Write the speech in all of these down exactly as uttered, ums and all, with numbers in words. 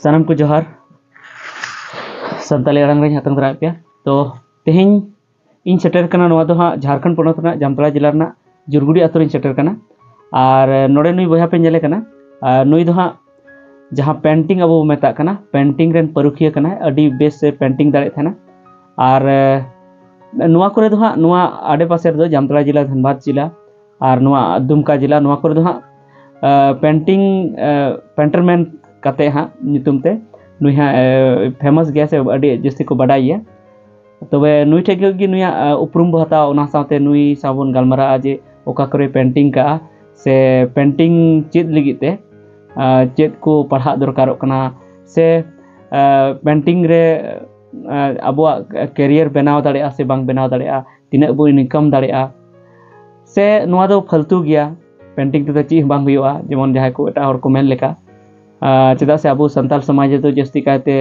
ᱥᱟᱱᱟᱢ ᱠᱚ ᱡᱚᱦᱟᱨ᱾ ᱥᱟᱱᱛᱟᱲᱤ ᱟᱲᱟᱝ ᱨᱮᱧ ᱦᱟᱛᱟᱝ ᱫᱟᱨᱟᱢᱮᱫ ᱯᱮᱭᱟ᱾ ᱛᱚ, ᱛᱮᱦᱮᱧ ᱤᱧ ᱥᱮᱴᱮᱨ ᱠᱟᱱᱟ, ᱱᱚᱣᱟ ᱫᱚ ᱦᱟᱸᱜ ᱡᱷᱟᱲᱠᱷᱚᱸᱰ ᱯᱚᱱᱚᱛ ᱨᱮᱱᱟᱜ ᱡᱟᱢᱛᱟᱲᱟ ᱡᱮᱞᱟ ᱨᱮᱱᱟᱜ ᱡᱩᱨᱜᱩᱰᱤ ᱟᱛᱳ ᱨᱤᱧ ᱥᱮᱴᱮᱨ ᱠᱟᱱᱟ᱾ ᱟᱨ ᱱᱚᱰᱮ ᱱᱩᱭ ᱵᱚᱭᱦᱟ ᱯᱮ ᱧᱮᱞᱮ ᱠᱟᱱᱟ, ᱟᱨ ᱱᱩᱭ ᱫᱚ ᱦᱟᱸᱜ ᱡᱟᱦᱟᱸ ᱯᱮᱱᱴᱤᱝ ᱟᱵᱚ ᱵᱚ ᱢᱮᱛᱟᱜ ᱠᱟᱱᱟ, ᱯᱮᱱᱴᱤᱝ ᱨᱮᱱ ᱯᱟᱹᱨᱩᱠᱷᱤᱭᱟᱹ ᱠᱟᱱᱟᱭ, ᱟᱹᱰᱤ ᱵᱮᱥ ᱮ ᱯᱮᱱᱴᱤᱝ ᱫᱟᱲᱮᱭᱟᱜ ᱛᱟᱦᱮᱱᱟ᱾ ᱟᱨ ᱱᱚᱣᱟ ᱠᱚᱨᱮ ᱫᱚ ᱦᱟᱸᱜ, ᱱᱚᱣᱟ ᱟᱰᱮᱯᱟᱥᱮ ᱨᱮᱫᱚ ᱡᱟᱢᱛᱟᱲᱟ ᱡᱮᱞᱟ, ᱫᱷᱟᱱᱵᱟᱫᱽ ᱡᱮᱞᱟ ᱟᱨ ᱱᱚᱣᱟ ᱫᱩᱢᱠᱟ ᱡᱮᱞᱟ, ᱱᱚᱣᱟ ᱠᱚᱨᱮ ᱫᱚ ᱦᱟᱸᱜ ᱯᱮᱱᱴᱤᱝ ᱯᱮᱱᱴᱟᱨᱢᱮᱱ ᱠᱟᱛᱮ ᱦᱟᱸᱜ ᱧᱩᱛᱩᱢ ᱛᱮ ᱱᱩᱭ ᱦᱟᱸᱜ ᱯᱷᱮᱢᱟᱥ ᱜᱮᱭᱟ ᱥᱮ ᱟᱹᱰᱤ ᱡᱟᱹᱥᱛᱤ ᱠᱚ ᱵᱟᱰᱟᱭ ᱜᱮᱭᱟ᱾ ᱛᱚᱵᱮ ᱱᱩᱭ ᱴᱷᱮᱱ ᱠᱷᱚᱱ ᱜᱮ ᱱᱩᱭᱟᱜ ᱩᱯᱨᱩᱢ ᱵᱚ ᱦᱟᱛᱟᱣᱟ, ᱚᱱᱟ ᱥᱟᱶᱛᱮ ᱱᱩᱭ ᱥᱟᱶ ᱵᱚᱱ ᱜᱟᱞᱢᱟᱨᱟᱜᱼᱟ ᱡᱮ ᱚᱠᱟ ᱠᱚᱨᱮ ᱯᱮᱱᱴᱤᱝ ᱠᱟᱜᱼᱟ ᱥᱮ ᱯᱮᱱᱴᱤᱝ ᱪᱮᱫ ᱞᱟᱹᱜᱤᱫ ᱛᱮ ᱪᱮᱫ ᱠᱚ ᱯᱟᱲᱦᱟᱜ ᱫᱚᱨᱠᱟᱨᱚᱜ ᱠᱟᱱᱟ, ᱥᱮ ᱯᱮᱱᱴᱤᱝ ᱨᱮ ᱟᱵᱚᱣᱟᱜ ᱠᱮᱨᱤᱭᱟᱨ ᱵᱮᱱᱟᱣ ᱫᱟᱲᱮᱭᱟᱜᱼᱟ ᱥᱮ ᱵᱟᱝ ᱵᱮᱱᱟᱣ ᱫᱟᱲᱮᱭᱟᱜᱼᱟ, ᱛᱤᱱᱟᱹᱜ ᱵᱚᱱ ᱤᱱᱠᱟᱢ ᱫᱟᱲᱮᱭᱟᱜᱼᱟ, ᱥᱮ ᱱᱚᱣᱟ ᱫᱚ ᱯᱷᱟᱞᱛᱩ ᱜᱮᱭᱟ, ᱯᱮᱱᱴᱤᱝ ᱛᱮᱫᱚ ᱪᱮᱫ ᱦᱚᱸ ᱵᱟᱝ ᱦᱩᱭᱩᱜᱼᱟ, ᱡᱮᱢᱚᱱ ᱡᱟᱦᱟᱸᱭ ᱠᱚ ᱮᱴᱟᱜ ᱦᱚᱲ ᱠᱚ ᱢᱮᱱ ᱞᱮᱠᱟ᱾ ᱪᱮᱫᱟᱜ ᱥᱮ ᱟᱵᱚ ᱥᱟᱱᱛᱟᱲ ᱥᱚᱢᱟᱡᱽ ᱨᱮᱫᱚ ᱡᱟᱹᱥᱛᱤ ᱠᱟᱭᱛᱮ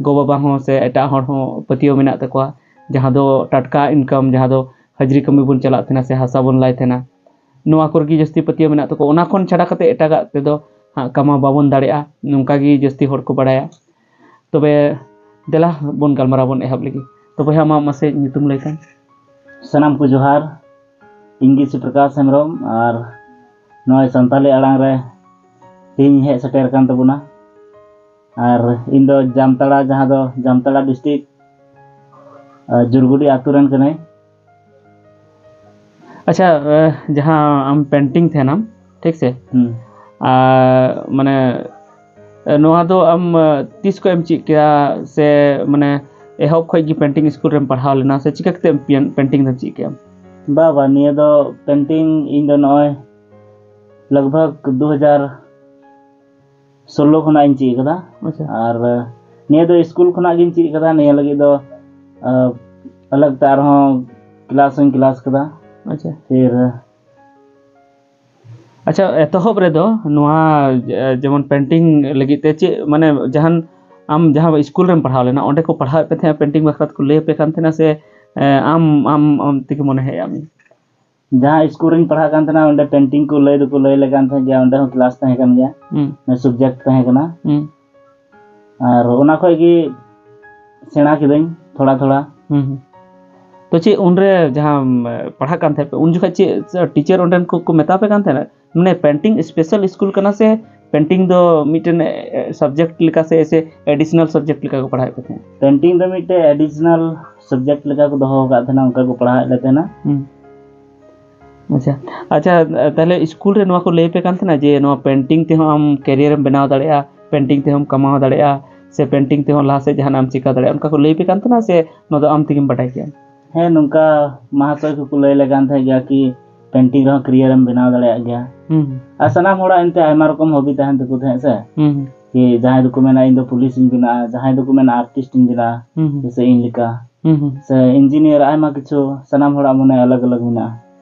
ᱜᱚ-ᱵᱟᱵᱟ ᱦᱚᱸ ᱥᱮ ᱮᱴᱟᱜ ᱦᱚᱲ ᱦᱚᱸ ᱯᱟᱹᱛᱭᱟᱹᱣ ᱢᱮᱱᱟᱜ ᱛᱟᱠᱚᱣᱟ, ᱡᱟᱦᱟᱸ ᱫᱚ ᱴᱟᱴᱠᱟ ᱤᱱᱠᱟᱢ, ᱡᱟᱦᱟᱸ ᱫᱚ ᱦᱟᱡᱽᱨᱤ ᱠᱟᱹᱢᱤ ᱵᱚᱱ ᱪᱟᱞᱟᱜ ᱛᱟᱦᱮᱱᱟ ᱥᱮ ᱦᱟᱥᱟ ᱵᱚᱱ ᱞᱟᱭ ᱛᱟᱦᱮᱱᱟ, ᱱᱚᱣᱟ ᱠᱚᱨᱮ ᱜᱮ ᱡᱟᱹᱥᱛᱤ ᱯᱟᱹᱛᱭᱟᱹᱣ ᱢᱮᱱᱟᱜ ᱛᱟᱠᱚᱣᱟ᱾ ᱚᱱᱟ ᱠᱷᱚᱱ ᱪᱷᱟᱰᱟ ᱠᱟᱛᱮ ᱮᱴᱟᱜᱟᱜ ᱛᱮᱫᱚ ᱦᱟᱸᱜ ᱠᱟᱢᱟᱣ ᱵᱟᱵᱚᱱ ᱫᱟᱲᱮᱭᱟᱜᱼᱟ, ᱱᱚᱝᱠᱟ ᱜᱮ ᱡᱟᱹᱥᱛᱤ ᱦᱚᱲ ᱠᱚ ᱵᱟᱲᱟᱭᱟ᱾ ᱛᱚᱵᱮ ᱫᱮᱞᱟ ᱵᱚᱱ ᱜᱟᱞᱢᱟᱨᱟᱣ ᱵᱚᱱ ᱮᱦᱚᱵ ᱞᱮᱜᱮ᱾ ᱛᱚ ᱵᱚᱭᱦᱟ, ᱟᱢᱟᱜ ᱢᱟᱥᱮ ᱧᱩᱛᱩᱢ ᱞᱟᱹᱭ ᱛᱟᱢ? ᱥᱟᱱᱟᱢ ᱠᱚ ᱡᱚᱦᱟᱨ᱾ ᱤᱧ ᱜᱮ ᱥᱨᱤᱯᱨᱚᱠᱟᱥ ᱦᱮᱢᱵᱨᱚᱢ, ᱟᱨ ᱱᱚᱜᱼᱚᱭ ᱥᱟᱱᱛᱟᱞᱤ ᱟᱲᱟᱝ ᱨᱮ ᱛᱮᱦᱮᱧ ᱦᱮᱡ ᱥᱮᱴᱮᱨ ᱠᱟᱱ ᱛᱟᱵᱚᱱᱟ᱾ ᱟᱨ ᱤᱧ ᱫᱚ ᱡᱟᱢᱛᱟᱲᱟ, ᱡᱟᱦᱟᱸ ᱫᱚ ᱡᱟᱢᱛᱟᱲᱟ ᱰᱤᱥᱴᱨᱤᱠᱴ, ᱡᱩᱨᱜᱩᱰᱤ ᱟᱛᱳ ᱨᱮᱱ ᱠᱟᱹᱱᱟᱹᱧ᱾ ᱟᱪᱪᱷᱟ, ᱡᱟᱦᱟᱸ ᱟᱢ ᱯᱮᱱᱴᱤᱝ ᱛᱟᱦᱮᱱᱟᱢ, ᱴᱷᱤᱠ ᱥᱮ? ᱦᱩᱸ᱾ ᱟᱨ ᱢᱟᱱᱮ, ᱱᱚᱣᱟ ᱫᱚ ᱟᱢ ᱛᱤᱥ ᱠᱷᱚᱱ ᱮᱢ ᱪᱮᱫ ᱠᱮᱫᱟ, ᱥᱮ ᱢᱟᱱᱮ ᱮᱦᱚᱵ ᱠᱷᱚᱱ ᱜᱮ ᱯᱮᱱᱴᱤᱝ ᱥᱠᱩᱞ ᱨᱮᱢ ᱯᱟᱲᱦᱟᱣ ᱞᱮᱱᱟ, ᱥᱮ ᱪᱤᱠᱟᱹ ᱠᱟᱛᱮ ᱯᱮᱱᱴᱤᱝ ᱫᱚᱢ ᱪᱮᱫ ᱠᱮᱫᱟ? ᱵᱟ ᱵᱟ, ᱱᱤᱭᱟᱹ ᱫᱚ ᱯᱮᱱᱴᱤᱝ ᱤᱧ ᱫᱚ ᱱᱚᱜᱼᱚᱭ ᱞᱟᱜᱽ ᱵᱷᱟᱜᱽ ᱫᱩ ᱦᱟᱡᱟᱨ ᱥᱳᱞᱞᱳ ᱠᱷᱚᱱᱟᱜ ᱤᱧ ᱪᱮᱫ ᱠᱟᱫᱟ᱾ ᱟᱪᱪᱷᱟ᱾ ᱟᱨ ᱱᱤᱭᱟᱹ ᱫᱚ ᱥᱠᱩᱞ ᱠᱷᱚᱱᱟᱜ ᱜᱤᱧ ᱪᱮᱫ ᱠᱟᱫᱟ᱾ ᱱᱤᱭᱟᱹ ᱞᱟᱹᱜᱤᱫ ᱫᱚ ᱟᱞᱟᱜᱽ ᱛᱮ ᱟᱨᱦᱚᱸ ᱠᱞᱟᱥ ᱦᱚᱸᱧ ᱠᱞᱟᱥ ᱠᱟᱫᱟ᱾ ᱟᱪᱪᱷᱟ᱾ ᱯᱷᱤᱨ ᱟᱪᱪᱷᱟ, ᱮᱛᱚᱦᱚᱵ ᱨᱮᱫᱚ ᱱᱚᱣᱟ ᱡᱮᱢᱚᱱ ᱯᱮᱱᱴᱤᱝ ᱞᱟᱹᱜᱤᱫ ᱛᱮ ᱪᱮᱫ, ᱢᱟᱱᱮ, ᱡᱟᱦᱟᱱ, ᱟᱢ ᱡᱟᱦᱟᱸ ᱥᱠᱩᱞ ᱨᱮᱢ ᱯᱟᱲᱦᱟᱣ ᱞᱮᱱᱟ, ᱚᱸᱰᱮ ᱠᱚ ᱯᱟᱲᱦᱟᱣᱮᱫ ᱯᱮ ᱛᱟᱦᱮᱸᱫ, ᱯᱮᱱᱴᱤᱝ ᱵᱟᱠᱷᱨᱟ ᱛᱮᱠᱚ ᱞᱟᱹᱭ ᱟᱯᱮ ᱠᱟᱱ ᱛᱟᱦᱮᱱᱟ, ᱥᱮ ᱟᱢ ᱟᱢ ᱟᱢ ᱛᱮᱜᱮ ᱢᱚᱱᱮ ᱦᱮᱡ ᱟᱫ ᱢᱮᱭᱟ? ᱡᱟᱦᱟᱸ ᱥᱠᱩᱞ ᱨᱤᱧ ᱯᱟᱲᱦᱟᱜ ᱠᱟᱱ ᱛᱟᱦᱮᱱᱟ, ᱚᱸᱰᱮ ᱯᱮᱱᱴᱤᱝ ᱠᱚ ᱞᱟᱹᱭ ᱫᱚᱠᱚ ᱞᱟᱹᱭ ᱞᱮ ᱠᱟᱱ ᱛᱟᱦᱮᱸᱫ ᱜᱮᱭᱟ, ᱚᱸᱰᱮ ᱦᱚᱸ ᱠᱞᱟᱥ ᱛᱟᱦᱮᱸ ᱠᱟᱱ ᱜᱮᱭᱟ᱾ ᱦᱩᱸ᱾ ᱥᱟᱵᱡᱮᱠᱴ ᱛᱟᱦᱮᱸ ᱠᱟᱱᱟ᱾ ᱦᱩᱸ᱾ ᱟᱨ ᱚᱱᱟ ᱠᱷᱚᱡ ᱜᱮ ᱥᱮᱬᱟ ᱠᱤᱫᱟᱹᱧ ᱛᱷᱚᱲᱟ ᱛᱷᱚᱲᱟ᱾ ᱦᱩᱸ ᱦᱩᱸ᱾ ᱛᱚ ᱪᱮᱫ ᱩᱱᱨᱮ ᱡᱟᱦᱟᱸ ᱯᱟᱲᱦᱟᱜ ᱠᱟᱱ ᱛᱟᱦᱮᱸᱫ ᱯᱮ, ᱩᱱ ᱡᱚᱠᱷᱚᱱ ᱪᱮᱫ ᱴᱤᱪᱟᱨ ᱚᱸᱰᱮᱱ ᱠᱚ ᱠᱚ ᱢᱮᱛᱟ ᱯᱮ ᱠᱟᱱ ᱛᱟᱦᱮᱸᱱᱟ? ᱢᱟᱱᱮ ᱯᱮᱱᱴᱤᱝ ᱥᱯᱮᱥᱟᱞ ᱥᱠᱩᱞ ᱠᱟᱱᱟ ᱥᱮ ᱯᱮᱱᱴᱤᱝ ᱫᱚ ᱢᱤᱫᱴᱮᱱ ᱥᱟᱵᱡᱮᱠᱴ ᱞᱮᱠᱟ ᱥᱮ ᱥᱮ ᱮᱰᱤᱥᱚᱱᱟᱞ ᱥᱟᱵᱡᱮᱠᱴ ᱞᱮᱠᱟ ᱠᱚ ᱯᱟᱲᱦᱟᱣᱮᱫ ᱯᱮ ᱛᱟᱦᱮᱸᱫ? ᱯᱮᱱᱴᱤᱝ ᱫᱚ ᱢᱤᱫᱴᱮᱡ ᱮᱰᱤᱥᱚᱱᱟᱞ ᱥᱟᱵᱡᱮᱠᱴ ᱞᱮᱠᱟ ᱠᱚ ᱫᱚᱦᱚ ᱟᱠᱟᱫ ᱛᱟᱦᱮᱱᱟ, ᱚᱱᱠᱟ ᱠᱚ ᱯᱟᱲᱦᱟᱣᱮᱫ ᱞᱮ ᱛᱟᱦᱮᱱᱟ᱾ ᱦᱩᱸ᱾ ᱟᱪᱪᱷᱟ, ᱟᱪᱪᱷᱟ, ᱛᱟᱦᱞᱮ ᱥᱠᱩᱞ ᱨᱮ ᱱᱚᱣᱟ ᱠᱚ ᱞᱟᱹᱭ ᱯᱮ ᱠᱟᱱ ᱛᱟᱦᱮᱱᱟ ᱡᱮ ᱱᱚᱣᱟ ᱯᱮᱱᱴᱤᱝ ᱛᱮᱦᱚᱸ ᱟᱢ ᱠᱮᱨᱤᱭᱟᱨ ᱮᱢ ᱵᱮᱱᱟᱣ ᱫᱟᱲᱮᱭᱟᱜᱼᱟ, ᱯᱮᱱᱴᱤᱝ ᱛᱮᱦᱚᱸᱢ ᱠᱟᱢᱟᱣ ᱫᱟᱲᱮᱭᱟᱜᱼᱟ, ᱥᱮ ᱯᱮᱱᱴᱤᱝ ᱛᱮᱦᱚᱸ ᱞᱟᱦᱟ ᱥᱮᱫ ᱡᱟᱦᱟᱱᱟᱜ ᱮᱢ ᱪᱤᱠᱟ ᱫᱟᱲᱮᱭᱟᱜᱼᱟ, ᱚᱱᱠᱟ ᱠᱚ ᱞᱟᱹᱭ ᱯᱮ ᱠᱟᱱ ᱛᱟᱦᱮᱱᱟ ᱥᱮ ᱱᱚᱣᱟ ᱫᱚ ᱟᱢ ᱛᱮᱜᱮᱢ ᱵᱟᱰᱟᱭ ᱠᱮᱜᱼᱟ? ᱦᱮᱸ, ᱱᱚᱝᱠᱟ ᱢᱟᱦᱟᱥᱚᱭ ᱠᱚᱠᱚ ᱞᱟᱹᱭ ᱞᱮ ᱠᱟᱱ ᱛᱟᱦᱮᱸᱫ ᱜᱮᱭᱟ ᱠᱤ ᱯᱮᱱᱴᱤᱝ ᱨᱮᱦᱚᱸ ᱠᱮᱨᱤᱭᱟᱨ ᱮᱢ ᱵᱮᱱᱟᱣ ᱫᱟᱲᱮᱭᱟᱜ ᱜᱮᱭᱟ᱾ ᱦᱩᱸ᱾ ᱟᱨ ᱥᱟᱱᱟᱢ ᱦᱚᱲᱟᱜ ᱮᱱᱛᱮ ᱟᱭᱢᱟ ᱨᱚᱠᱚᱢ ᱦᱚᱵᱤ ᱛᱟᱦᱮᱱ ᱛᱟᱠᱚ ᱛᱟᱦᱮᱸᱫ ᱥᱮ᱾ ᱦᱩᱸ᱾ ᱠᱤ ᱡᱟᱦᱟᱸᱭ ᱫᱚᱠᱚ ᱢᱮᱱᱟ, "ᱤᱧ ᱫᱚ ᱯᱩᱞᱤᱥ ᱤᱧ ᱵᱮᱱᱟᱜᱼᱟ", ᱡᱟᱦᱟᱸᱭ ᱫᱚᱠᱚ ᱢᱮᱱᱟ, "ᱟᱨᱴᱤᱥᱴ ᱤᱧ ᱵᱮᱱᱟᱜᱼᱟ", ᱦᱩᱸ ᱦᱩᱸ᱾ ᱡᱮᱭᱥᱮ ᱤᱧ ᱞᱮᱠᱟ᱾ ᱦᱩᱸ ᱦᱩᱸ᱾ ᱥᱮ ᱤᱧᱡᱤᱱᱤᱭᱟᱨ, ᱟᱭᱢᱟ ᱠᱤᱪᱷᱩ, ᱥᱟᱱᱟᱢ ᱦᱚᱲᱟᱜ ᱢᱚᱱᱮ ᱟᱞᱟᱜᱽ ᱟᱞᱟᱜᱽ ᱢᱮᱱᱟᱜᱼᱟ᱾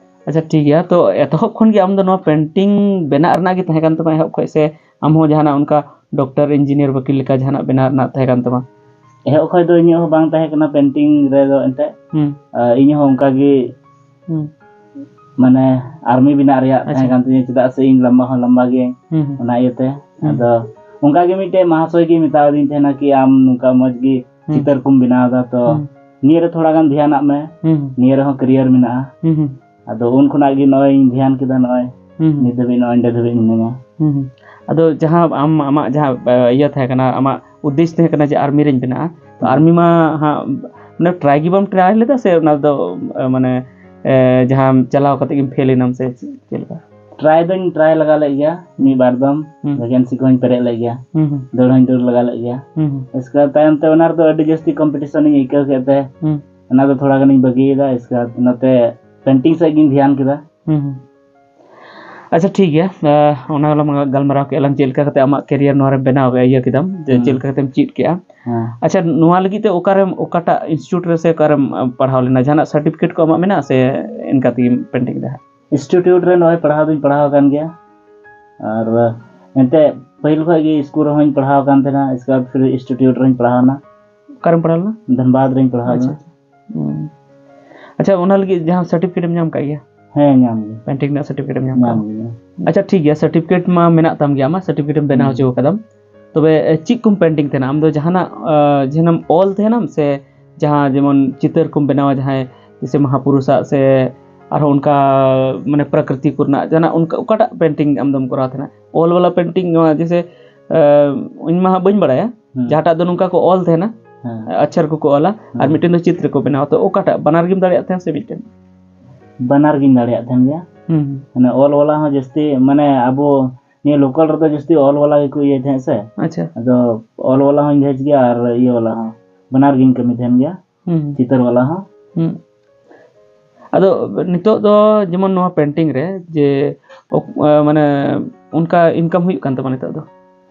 ᱟᱪᱪᱷᱟ, ᱴᱷᱤᱠ ᱜᱮᱭᱟ᱾ ᱛᱚ ᱮᱛᱚᱦᱚᱵ ᱠᱷᱚᱱ ᱜᱮ ᱟᱢ ᱫᱚ ᱱᱚᱣᱟ ᱯᱮᱱᱴᱤᱝ ᱵᱮᱱᱟᱜ ᱨᱮᱱᱟᱜ ᱜᱮ ᱛᱟᱦᱮᱸ ᱠᱟᱱ ᱛᱟᱢᱟ ᱮᱦᱚᱵ ᱠᱷᱚᱱ, ᱥᱮ ᱟᱢ ᱦᱚᱸ ᱡᱟᱦᱟᱱᱟᱜ ᱚᱱᱠᱟ ᱰᱚᱠᱴᱚᱨ, ᱤᱧᱡᱤᱱᱤᱭᱟᱨ, ᱵᱟᱹᱠᱤᱞ ᱞᱮᱠᱟ ᱡᱟᱦᱟᱱᱟᱜ ᱵᱮᱱᱟᱣ ᱨᱮᱱᱟᱜ ᱛᱟᱦᱮᱸ ᱠᱟᱱ ᱛᱟᱢᱟ? ᱮᱦᱚᱵ ᱠᱷᱚᱱ ᱫᱚ ᱤᱧᱟᱹᱜ ᱦᱚᱸ ᱵᱟᱝ ᱛᱟᱦᱮᱸ ᱠᱟᱱᱟ ᱯᱮᱱᱴᱤᱝ ᱨᱮᱫᱚ ᱮᱱᱛᱮᱫ᱾ ᱦᱩᱸ᱾ ᱟᱨ ᱤᱧ ᱦᱚᱸ ᱚᱱᱠᱟ ᱜᱮ ᱦᱩᱸ᱾ ᱢᱟᱱᱮ ᱟᱨᱢᱤ ᱵᱮᱱᱟᱜ ᱨᱮᱭᱟᱜ ᱛᱟᱦᱮᱸ ᱟᱪᱪᱷᱟ᱾ ᱠᱟᱱ ᱛᱤᱧᱟᱹ, ᱪᱮᱫᱟᱜ ᱥᱮ ᱤᱧ ᱞᱟᱢᱵᱟ ᱦᱚᱸ ᱞᱟᱢᱵᱟ ᱜᱤᱭᱟᱹᱧ, ᱦᱩᱸ ᱦᱩᱸ᱾ ᱚᱱᱟ ᱤᱭᱟᱹᱛᱮ᱾ ᱦᱩᱸ᱾ ᱟᱫᱚ ᱚᱱᱠᱟ ᱜᱮ ᱢᱤᱫᱴᱮᱡ ᱢᱟᱦᱟᱥᱚᱭ ᱜᱮ ᱢᱮᱛᱟᱣ ᱫᱤᱧ ᱛᱟᱦᱮᱱᱟ ᱠᱤ, "ᱟᱢ ᱱᱚᱝᱠᱟ ᱢᱚᱡᱽ ᱜᱮ ᱦᱩᱸ᱾ ᱪᱤᱛᱟᱹᱨ ᱠᱚᱢ ᱵᱮᱱᱟᱣ ᱮᱫᱟ, ᱛᱚ ᱦᱩᱸ᱾ ᱱᱤᱭᱟᱹ ᱨᱮ ᱛᱷᱚᱲᱟ ᱜᱟᱱ ᱫᱷᱮᱭᱟᱱᱟᱜ ᱢᱮ, ᱦᱩᱸ ᱦᱩᱸ᱾ ᱱᱤᱭᱟᱹ ᱨᱮᱦᱚᱸ ᱠᱮᱨᱤᱭᱟᱨ ᱢᱮᱱᱟᱜᱼᱟ᱾" ᱦᱩᱸ ᱦᱩᱸ᱾ ᱟᱫᱚ ᱩᱱ ᱠᱷᱚᱱᱟᱜ ᱜᱮ ᱱᱚᱜᱼᱚᱭ ᱤᱧ ᱫᱷᱮᱭᱟᱱ ᱠᱮᱫᱟ, ᱱᱚᱜᱼᱚᱭ ᱦᱩᱸ ᱦᱩᱸ᱾ ᱱᱤᱛ ᱫᱷᱟᱹᱵᱤᱡ ᱱᱚᱜᱼᱚᱭ ᱱᱚᱰᱮ ᱫᱷᱟᱹᱵᱤᱡ ᱢᱤᱱᱟᱹᱧᱟ᱾ ᱦᱩᱸ ᱦᱩᱸ᱾ ᱟᱫᱚ ᱡᱟᱦᱟᱸ ᱟᱢ, ᱟᱢᱟᱜ ᱡᱟᱦᱟᱸ, ᱮ, ᱤᱭᱟᱹ ᱛᱟᱦᱮᱸ ᱠᱟᱱᱟ, ᱟᱢᱟᱜ ᱩᱫᱽᱫᱮᱥ ᱛᱟᱦᱮᱸ ᱠᱟᱱᱟ ᱡᱮ ᱟᱨᱢᱤ ᱨᱮᱧ ᱵᱮᱱᱟᱜᱼᱟ, ᱛᱚ ᱦᱩᱸ᱾ ᱟᱨᱢᱤ ᱢᱟ ᱦᱟᱸᱜ, ᱢᱟᱱᱮ, ᱴᱨᱟᱭ ᱜᱮ ᱵᱟᱢ ᱴᱨᱟᱭ ᱞᱮᱫᱟ ᱥᱮ ᱚᱱᱟ ᱫᱚ, ᱮ, ᱢᱟᱱᱮ, ᱮ, ᱡᱟᱦᱟᱸ ᱪᱟᱞᱟᱣ ᱠᱟᱛᱮ ᱜᱮᱢ ᱯᱷᱮᱞ ᱮᱱᱟᱢ ᱥᱮ ᱪᱮᱫ ᱞᱮᱠᱟ? ᱴᱨᱟᱭ ᱫᱚᱧ ᱴᱨᱟᱭ ᱞᱟᱜᱟ ᱞᱮᱫ ᱜᱮᱭᱟ, ᱢᱤᱫ ᱵᱟᱨ ᱫᱚᱢ ᱦᱩᱸ᱾ ᱵᱷᱮᱠᱮᱱᱥᱤ ᱠᱚᱦᱚᱸᱧ ᱯᱮᱨᱮᱡ ᱞᱮᱫ ᱜᱮᱭᱟ, ᱦᱩᱸ ᱦᱩᱸ᱾ ᱫᱟᱹᱲ ᱦᱚᱸᱧ ᱫᱟᱹᱲ ᱞᱟᱜᱟ ᱞᱮᱫ ᱜᱮᱭᱟ᱾ ᱦᱩᱸ ᱦᱩᱸ᱾ ᱤᱥᱠᱮ ᱛᱟᱭᱚᱢ ᱛᱮ ᱚᱱᱟ ᱨᱮᱫᱚ ᱟᱹᱰᱤ ᱡᱟᱹᱥᱛᱤ ᱠᱚᱢᱯᱤᱴᱤᱥᱚᱱ ᱤᱧ ᱟᱹᱭᱠᱟᱹᱣ ᱠᱮᱫ ᱛᱮ ᱦᱩᱸ᱾ ᱚᱱᱟ ᱫᱚ ᱛᱷᱚᱲᱟ ᱜᱟᱱᱤᱧ ᱵᱟᱹᱜᱤᱭᱮᱫᱟ, ᱤᱥᱠᱮ ᱱᱚᱛᱮ ᱯᱮᱱᱴᱤᱝ ᱥᱮᱫ ᱜᱤᱧ ᱫᱷᱮᱭᱟᱱ ᱠᱮᱫᱟ᱾ ᱦᱩᱸ ᱦᱩᱸ᱾ ᱟᱪᱪᱷᱟ, ᱴᱷᱤᱠ ᱜᱮᱭᱟ᱾ ᱟᱸ, ᱚᱱᱟ ᱦᱚᱸᱞᱟᱝ ᱜᱟᱞᱢᱟᱨᱟᱣ ᱠᱮᱫᱼᱟ ᱞᱟᱝ, ᱪᱮᱫ ᱞᱮᱠᱟ ᱠᱟᱛᱮ ᱟᱢᱟᱜ ᱠᱮᱨᱤᱭᱟᱨ ᱱᱚᱣᱟ ᱨᱮᱢ ᱵᱮᱱᱟᱣ ᱠᱮᱫᱼᱟ, ᱤᱭᱟᱹ ᱠᱮᱫᱟᱢ, ᱡᱮ ᱦᱩᱸ᱾ ᱪᱮᱫ ᱞᱮᱠᱟ ᱠᱟᱛᱮᱢ ᱪᱮᱫ ᱠᱮᱫᱼᱟ᱾ ᱦᱮᱸ᱾ ᱟᱪᱪᱷᱟ, ᱱᱚᱣᱟ ᱞᱟᱹᱜᱤᱫ ᱛᱮ ᱚᱠᱟᱨᱮᱢ, ᱚᱠᱟᱴᱟᱜ ᱤᱱᱥᱴᱤᱴᱭᱩᱴ ᱨᱮ ᱥᱮ ᱚᱠᱟᱨᱮᱢ, ᱟᱸ, ᱯᱟᱲᱦᱟᱣ ᱞᱮᱱᱟ? ᱡᱟᱦᱟᱱᱟᱜ ᱥᱟᱨᱴᱤᱯᱷᱤᱠᱮᱴ ᱠᱚ ᱟᱢᱟᱜ ᱢᱮᱱᱟᱜᱼᱟ ᱥᱮ ᱤᱱᱠᱟ ᱛᱮᱜᱮᱢ ᱯᱮᱱᱴᱤᱝ ᱮᱫᱟ? ᱤᱱᱥᱴᱤᱴᱭᱩᱴ ᱨᱮ ᱱᱚᱜᱼᱚᱭ ᱯᱟᱲᱦᱟᱣ ᱫᱚᱧ ᱯᱟᱲᱦᱟᱣ ᱟᱠᱟᱱ ᱜᱮᱭᱟ᱾ ᱟᱨ ᱮᱱᱛᱮ ᱯᱟᱹᱦᱤᱞ ᱠᱷᱚᱡ ᱜᱮ ᱥᱠᱩᱞ ᱨᱮᱦᱚᱸᱧ ᱯᱟᱲᱦᱟᱣ ᱟᱠᱟᱱ ᱛᱟᱦᱮᱱᱟ, ᱤᱥᱠᱮ ᱵᱟᱫ ᱯᱷᱤᱨ ᱤᱱᱥᱴᱤᱴᱭᱩᱴ ᱨᱮᱦᱚᱸᱧ ᱯᱟᱲᱦᱟᱣ ᱮᱱᱟ᱾ ᱚᱠᱟᱨᱮᱢ ᱯᱟᱲᱦᱟᱣ ᱞᱮᱱᱟ? ᱫᱷᱟᱱᱵᱟᱫᱽ ᱨᱮᱧ ᱯᱟᱲᱦᱟᱣ ᱟᱪᱪᱷᱟ, ᱞᱮᱱᱟ᱾ ᱟᱪᱪᱷᱟ᱾ ᱦᱩᱸ᱾ ᱟᱪᱪᱷᱟ, ᱚᱱᱟ ᱞᱟᱹᱜᱤᱫ ᱡᱟᱦᱟᱸ ᱥᱟᱨᱴᱤᱯᱷᱤᱠᱮᱴ ᱮᱢ ᱧᱟᱢ ᱠᱟᱜ ᱜᱮᱭᱟ? ᱦᱮᱸ, ᱧᱟᱢ ᱜᱮ᱾ ᱯᱮᱱᱴᱤᱝ ᱨᱮᱱᱟᱜ ᱥᱟᱨᱴᱤᱯᱷᱤᱠᱮᱴ ᱮᱢ ᱧᱟᱢ ᱧᱟᱢ ᱠᱟᱜᱼᱟ? ᱜᱮ, ᱧᱟᱢ᱾ ᱟᱪᱪᱷᱟ, ᱴᱷᱤᱠ ᱜᱮᱭᱟ, ᱥᱟᱨᱴᱤᱯᱷᱤᱠᱮᱴ ᱢᱟ ᱢᱮᱱᱟᱜ ᱛᱟᱢ ᱜᱮᱭᱟ, ᱟᱢᱟᱜ ᱥᱟᱨᱴᱤᱯᱷᱤᱠᱮᱴ ᱮᱢ ᱵᱮᱱᱟᱣ ᱦᱩᱸ᱾ ᱦᱚᱪᱚ ᱠᱟᱫᱟᱢ᱾ ᱛᱚᱵᱮ ᱮ, ᱪᱮᱫ ᱠᱚᱢ ᱯᱮᱱᱴᱤᱝ ᱛᱟᱦᱮᱱᱟ ᱟᱢ ᱫᱚ? ᱡᱟᱦᱟᱱᱟᱜ ᱮ, ᱡᱟᱦᱟᱱᱟᱜ ᱚᱞ ᱛᱟᱦᱮᱱᱟᱢ ᱥᱮ ᱡᱟᱦᱟᱸ ᱡᱮᱢᱚᱱ ᱪᱤᱛᱟᱹᱨ ᱠᱚᱢ ᱵᱮᱱᱟᱣᱟ ᱡᱟᱦᱟᱸᱭ ᱡᱮᱥᱮ ᱢᱟᱦᱟᱯᱩᱨᱩᱥᱟᱜ ᱥᱮ ᱟᱨᱦᱚᱸ ᱚᱱᱠᱟ ᱢᱟᱱᱮ ᱯᱨᱟᱠᱨᱤᱛᱤ ᱠᱚᱨᱮᱱᱟᱜ ᱡᱟᱦᱟᱱᱟᱜ ᱚᱱᱠᱟ ᱚᱠᱟᱴᱟᱜ ᱯᱮᱱᱴᱤᱝ ᱟᱢ ᱫᱚᱢ ᱠᱚᱨᱟᱣ ᱛᱟᱦᱮᱱᱟ? ᱚᱞ ᱵᱟᱞᱟ ᱯᱮᱱᱴᱤᱝ ᱱᱚᱣᱟ ᱡᱮᱥᱮ ᱮ, ᱤᱧ ᱢᱟ ᱦᱟᱸᱜ ᱵᱟᱹᱧ ᱵᱟᱲᱟᱭᱟ᱾ ᱦᱩᱸ᱾ ᱡᱟᱦᱟᱸᱴᱟᱜ ᱫᱚ ᱱᱚᱝᱠᱟ ᱠᱚ ᱚᱞ ᱛᱟᱦᱮᱱᱟ, ᱦᱮᱸ᱾ ᱟᱪᱪᱷᱟᱨ ᱠᱚᱠᱚ ᱚᱞᱟ, ᱟᱨ ᱦᱩᱸ᱾ ᱢᱤᱫᱴᱮᱱ ᱫᱚ ᱪᱤᱛᱨᱚ ᱠᱚ ᱵᱮᱱᱟᱣᱟ᱾ ᱛᱚ ᱚᱠᱟᱴᱟᱜ ᱵᱟᱱᱟᱨ ᱜᱮᱢ ᱫᱟᱲᱮᱭᱟᱜ ᱛᱟᱦᱮᱱᱟ ᱥᱮ ᱢᱤᱫᱴᱮᱱ? ᱵᱟᱱᱟᱨ ᱜᱤᱧ ᱫᱟᱲᱮᱭᱟᱜ ᱛᱟᱦᱮᱱ ᱜᱮᱭᱟ᱾ ᱦᱩᱸ᱾ ᱢᱟᱱᱮ ᱚᱞ ᱵᱟᱞᱟ ᱦᱚᱸ ᱡᱟᱹᱥᱛᱤ, ᱢᱟᱱᱮ ᱟᱵᱚ ᱱᱤᱭᱟᱹ ᱞᱳᱠᱟᱞ ᱨᱮᱫᱚ ᱡᱟᱹᱥᱛᱤ ᱚᱞ ᱵᱟᱞᱟ ᱜᱮᱠᱚ ᱤᱭᱟᱹᱭ ᱛᱟᱦᱮᱸᱫ ᱥᱮ᱾ ᱟᱪᱪᱷᱟ᱾ ᱟᱫᱚ ᱚᱞ ᱵᱟᱞᱟ ᱦᱚᱸᱧ ᱵᱷᱮᱡᱽ ᱜᱮᱭᱟ ᱟᱨ ᱤᱭᱟᱹ ᱵᱟᱞᱟ ᱦᱚᱸ, ᱵᱟᱱᱟᱨ ᱜᱤᱧ ᱠᱟᱹᱢᱤ ᱛᱟᱦᱮᱱ ᱜᱮᱭᱟ᱾ ᱦᱩᱸ᱾ ᱪᱤᱛᱟᱹᱨ ᱵᱟᱞᱟ ᱦᱚᱸ᱾ ᱦᱩᱸ᱾ ᱟᱫᱚ ᱱᱤᱛᱚᱜ ᱫᱚ ᱡᱮᱢᱚᱱ ᱱᱚᱣᱟ ᱯᱮᱱᱴᱤᱝ ᱨᱮ ᱡᱮ ᱚᱠ-, ᱟ, ᱢᱟᱱᱮ ᱚᱱᱠᱟ ᱤᱱᱠᱟᱢ ᱦᱩᱭᱩᱜ ᱠᱟᱱ ᱛᱟᱢᱟ ᱱᱤᱛᱚᱜ ᱫᱚ?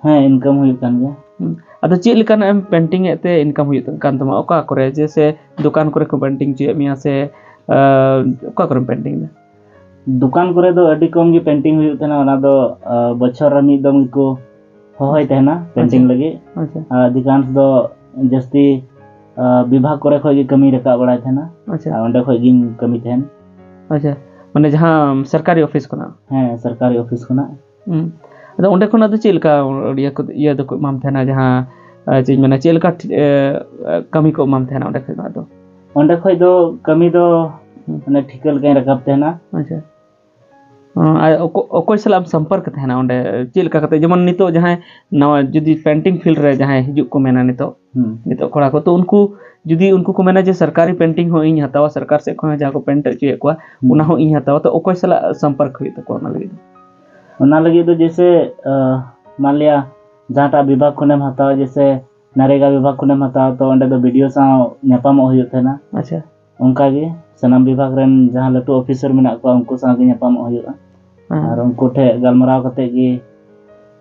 ᱦᱮᱸ, ᱤᱱᱠᱟᱢ ᱦᱩᱭᱩᱜ ᱠᱟᱱ ᱜᱮᱭᱟ᱾ ᱦᱩᱸ᱾ ᱟᱫᱚ ᱪᱮᱫ ᱞᱮᱠᱟᱱᱟᱜ ᱮᱢ ᱯᱮᱱᱴᱤᱝ ᱮᱫ ᱛᱮ ᱤᱱᱠᱟᱢ ᱦᱩᱭᱩᱜ ᱠᱟᱱ ᱛᱟᱢᱟ? ᱚᱠᱟ ᱠᱚᱨᱮ, ᱡᱮᱥᱮ ᱫᱚᱠᱟᱱ ᱠᱚᱨᱮ ᱠᱚ ᱯᱮᱱᱴᱤᱝ ᱦᱚᱪᱚᱭᱮᱫ ᱢᱮᱭᱟ ᱥᱮ, ᱟ, ᱚᱠᱟ ᱠᱚᱨᱮᱢ ᱯᱮᱱᱴᱤᱝ ᱮᱫᱟ? ᱫᱚᱠᱟᱱ ᱠᱚᱨᱮ ᱫᱚ ᱟᱹᱰᱤ ᱠᱚᱢ ᱜᱮ ᱯᱮᱱᱴᱤᱝ ᱦᱩᱭᱩᱜ ᱛᱟᱦᱮᱱᱟ, ᱚᱱᱟ ᱫᱚ, ᱟ, ᱵᱚᱪᱷᱚᱨ ᱨᱮ ᱢᱤᱫ ᱫᱚᱢ ᱜᱮᱠᱚ ᱦᱚᱦᱚᱭ ᱛᱟᱦᱮᱱᱟ ᱯᱮᱱᱴᱤᱝ ᱟᱪᱪᱷᱟ᱾ ᱞᱟᱹᱜᱤᱫ᱾ ᱟᱪᱪᱷᱟ᱾ ᱟᱨ ᱚᱫᱷᱤᱠᱟᱝᱥ ᱫᱚ ᱡᱟᱹᱥᱛᱤ, ᱟ, ᱵᱤᱵᱷᱟᱜᱽ ᱠᱚᱨᱮ ᱠᱷᱚᱡ ᱜᱮ ᱠᱟᱹᱢᱤ ᱨᱟᱠᱟᱵ ᱵᱟᱲᱟᱭ ᱛᱟᱦᱮᱱᱟ᱾ ᱟᱪᱪᱷᱟ᱾ ᱟᱨ ᱚᱸᱰᱮ ᱠᱷᱚᱡ ᱜᱤᱧ ᱠᱟᱹᱢᱤ ᱛᱟᱦᱮᱱ᱾ ᱟᱪᱪᱷᱟ, ᱢᱟᱱᱮ ᱡᱟᱦᱟᱸ ᱥᱚᱨᱠᱟᱨᱤ ᱚᱯᱷᱤᱥ ᱠᱷᱚᱱᱟᱜ? ᱦᱮᱸ, ᱥᱚᱨᱠᱟᱨᱤ ᱚᱯᱷᱤᱥ ᱠᱷᱚᱱᱟᱜ᱾ ᱦᱩᱸ᱾ ᱟᱫᱚ ᱚᱸᱰᱮ ᱠᱷᱚᱱᱟᱜ ᱫᱚ ᱪᱮᱫ ᱞᱮᱠᱟ ᱤᱭᱟᱹ ᱠᱚ, ᱤᱭᱟᱹ ᱫᱚᱠᱚ ᱮᱢᱟᱢ ᱛᱟᱦᱮᱱᱟ, ᱡᱟᱦᱟᱸ, ᱟ, ᱪᱮᱫ ᱤᱧ ᱢᱮᱱᱟ, ᱪᱮᱫ ᱞᱮᱠᱟ ᱴᱷᱤ-, ᱮ, ᱠᱟᱹᱢᱤ ᱠᱚ ᱮᱢᱟᱢ ᱛᱟᱦᱮᱱᱟ ᱚᱸᱰᱮ ᱠᱷᱚᱱᱟᱜ ᱫᱚ? ᱚᱸᱰᱮ ᱠᱷᱚᱡ ᱫᱚ ᱠᱟᱹᱢᱤ ᱫᱚ ᱦᱩᱸ᱾ ᱢᱟᱱᱮ ᱴᱷᱤᱠᱟᱹ ᱞᱮᱠᱟᱧ ᱨᱟᱠᱟᱵ ᱛᱟᱦᱮᱱᱟ᱾ ᱟᱪᱪᱷᱟ᱾ ᱚ, ᱟᱨ ᱚᱠᱚ-, ᱚᱠᱚᱭ ᱥᱟᱞᱟᱜ ᱮᱢ ᱥᱚᱢᱯᱚᱨᱠ ᱛᱟᱦᱮᱱᱟ ᱚᱸᱰᱮ? ᱪᱮᱫ ᱞᱮᱠᱟ ᱠᱟᱛᱮ? ᱡᱮᱢᱚᱱ ᱱᱤᱛᱚᱜ ᱡᱟᱦᱟᱸᱭ ᱱᱟᱣᱟ ᱡᱩᱫᱤ ᱯᱮᱱᱴᱤᱝ ᱯᱷᱤᱞᱰ ᱨᱮ ᱡᱟᱦᱟᱸᱭ ᱦᱤᱡᱩᱜ ᱠᱚ ᱢᱮᱱᱟ ᱱᱤᱛᱚᱜ, ᱦᱩᱸ᱾ ᱱᱤᱛᱚᱜ ᱠᱚᱲᱟ ᱠᱚ, ᱛᱚ ᱩᱱᱠᱩ ᱡᱩᱫᱤ ᱩᱱᱠᱩ ᱠᱚ ᱢᱮᱱᱟ ᱡᱮ ᱥᱚᱨᱠᱟᱨᱤ ᱯᱮᱱᱴᱤᱝ ᱦᱚᱸ ᱤᱧ ᱦᱟᱛᱟᱣᱟ, ᱥᱚᱨᱠᱟᱨ ᱥᱮᱫ ᱠᱷᱚᱱ ᱡᱟᱦᱟᱸ ᱠᱚ ᱯᱮᱱᱴ ᱦᱚᱪᱚᱭᱮᱫ ᱠᱚᱣᱟ, ᱦᱩᱸ᱾ ᱚᱱᱟ ᱦᱚᱸ ᱤᱧ ᱦᱟᱛᱟᱣᱟ, ᱛᱚ ᱚᱠᱚᱭ ᱥᱟᱞᱟᱜ ᱥᱚᱢᱯᱚᱨᱠ ᱦᱩᱭᱩᱜ ᱛᱟᱠᱚᱣᱟ ᱚᱱᱟ ᱞᱟᱹᱜᱤᱫ ᱫᱚ? ᱚᱱᱟ ᱞᱟᱹᱜᱤᱫ ᱫᱚ ᱡᱮᱭᱥᱮ, ᱟ, ᱢᱟᱱ ᱞᱤᱭᱟ ᱡᱟᱦᱟᱸᱴᱟᱜ ᱵᱤᱵᱷᱟᱜᱽ ᱠᱷᱚᱱᱮᱢ ᱦᱟᱛᱟᱣᱟ, ᱡᱮᱭᱥᱮ ᱱᱟᱨᱮᱜᱟ ᱵᱤᱵᱷᱟᱜᱽ ᱠᱷᱚᱱᱮᱢ ᱦᱟᱛᱟᱣᱟ, ᱛᱚ ᱚᱸᱰᱮ ᱫᱚ ᱵᱤ ᱰᱤ ᱳ ᱥᱟᱶ ᱧᱟᱯᱟᱢᱚᱜ ᱦᱩᱭᱩᱜ ᱛᱟᱦᱮᱱᱟ᱾ ᱟᱪᱪᱷᱟ᱾ ᱚᱱᱠᱟ ᱜᱮ ᱥᱟᱱᱟᱢ ᱵᱤᱵᱷᱟᱜᱽ ᱨᱮᱱ ᱡᱟᱦᱟᱸ ᱞᱟᱹᱴᱩ ᱚᱯᱷᱤᱥᱟᱨ ᱢᱮᱱᱟᱜ ᱠᱚᱣᱟ, ᱩᱱᱠᱩ ᱥᱟᱶ ᱜᱮ ᱧᱟᱯᱟᱢᱚᱜ ᱦᱩᱭᱩᱜᱼᱟ᱾ ᱦᱮᱸ᱾ ᱟᱨ ᱩᱱᱠᱩ ᱴᱷᱮᱱ ᱜᱟᱞᱢᱟᱨᱟᱣ ᱠᱟᱛᱮ ᱜᱮ,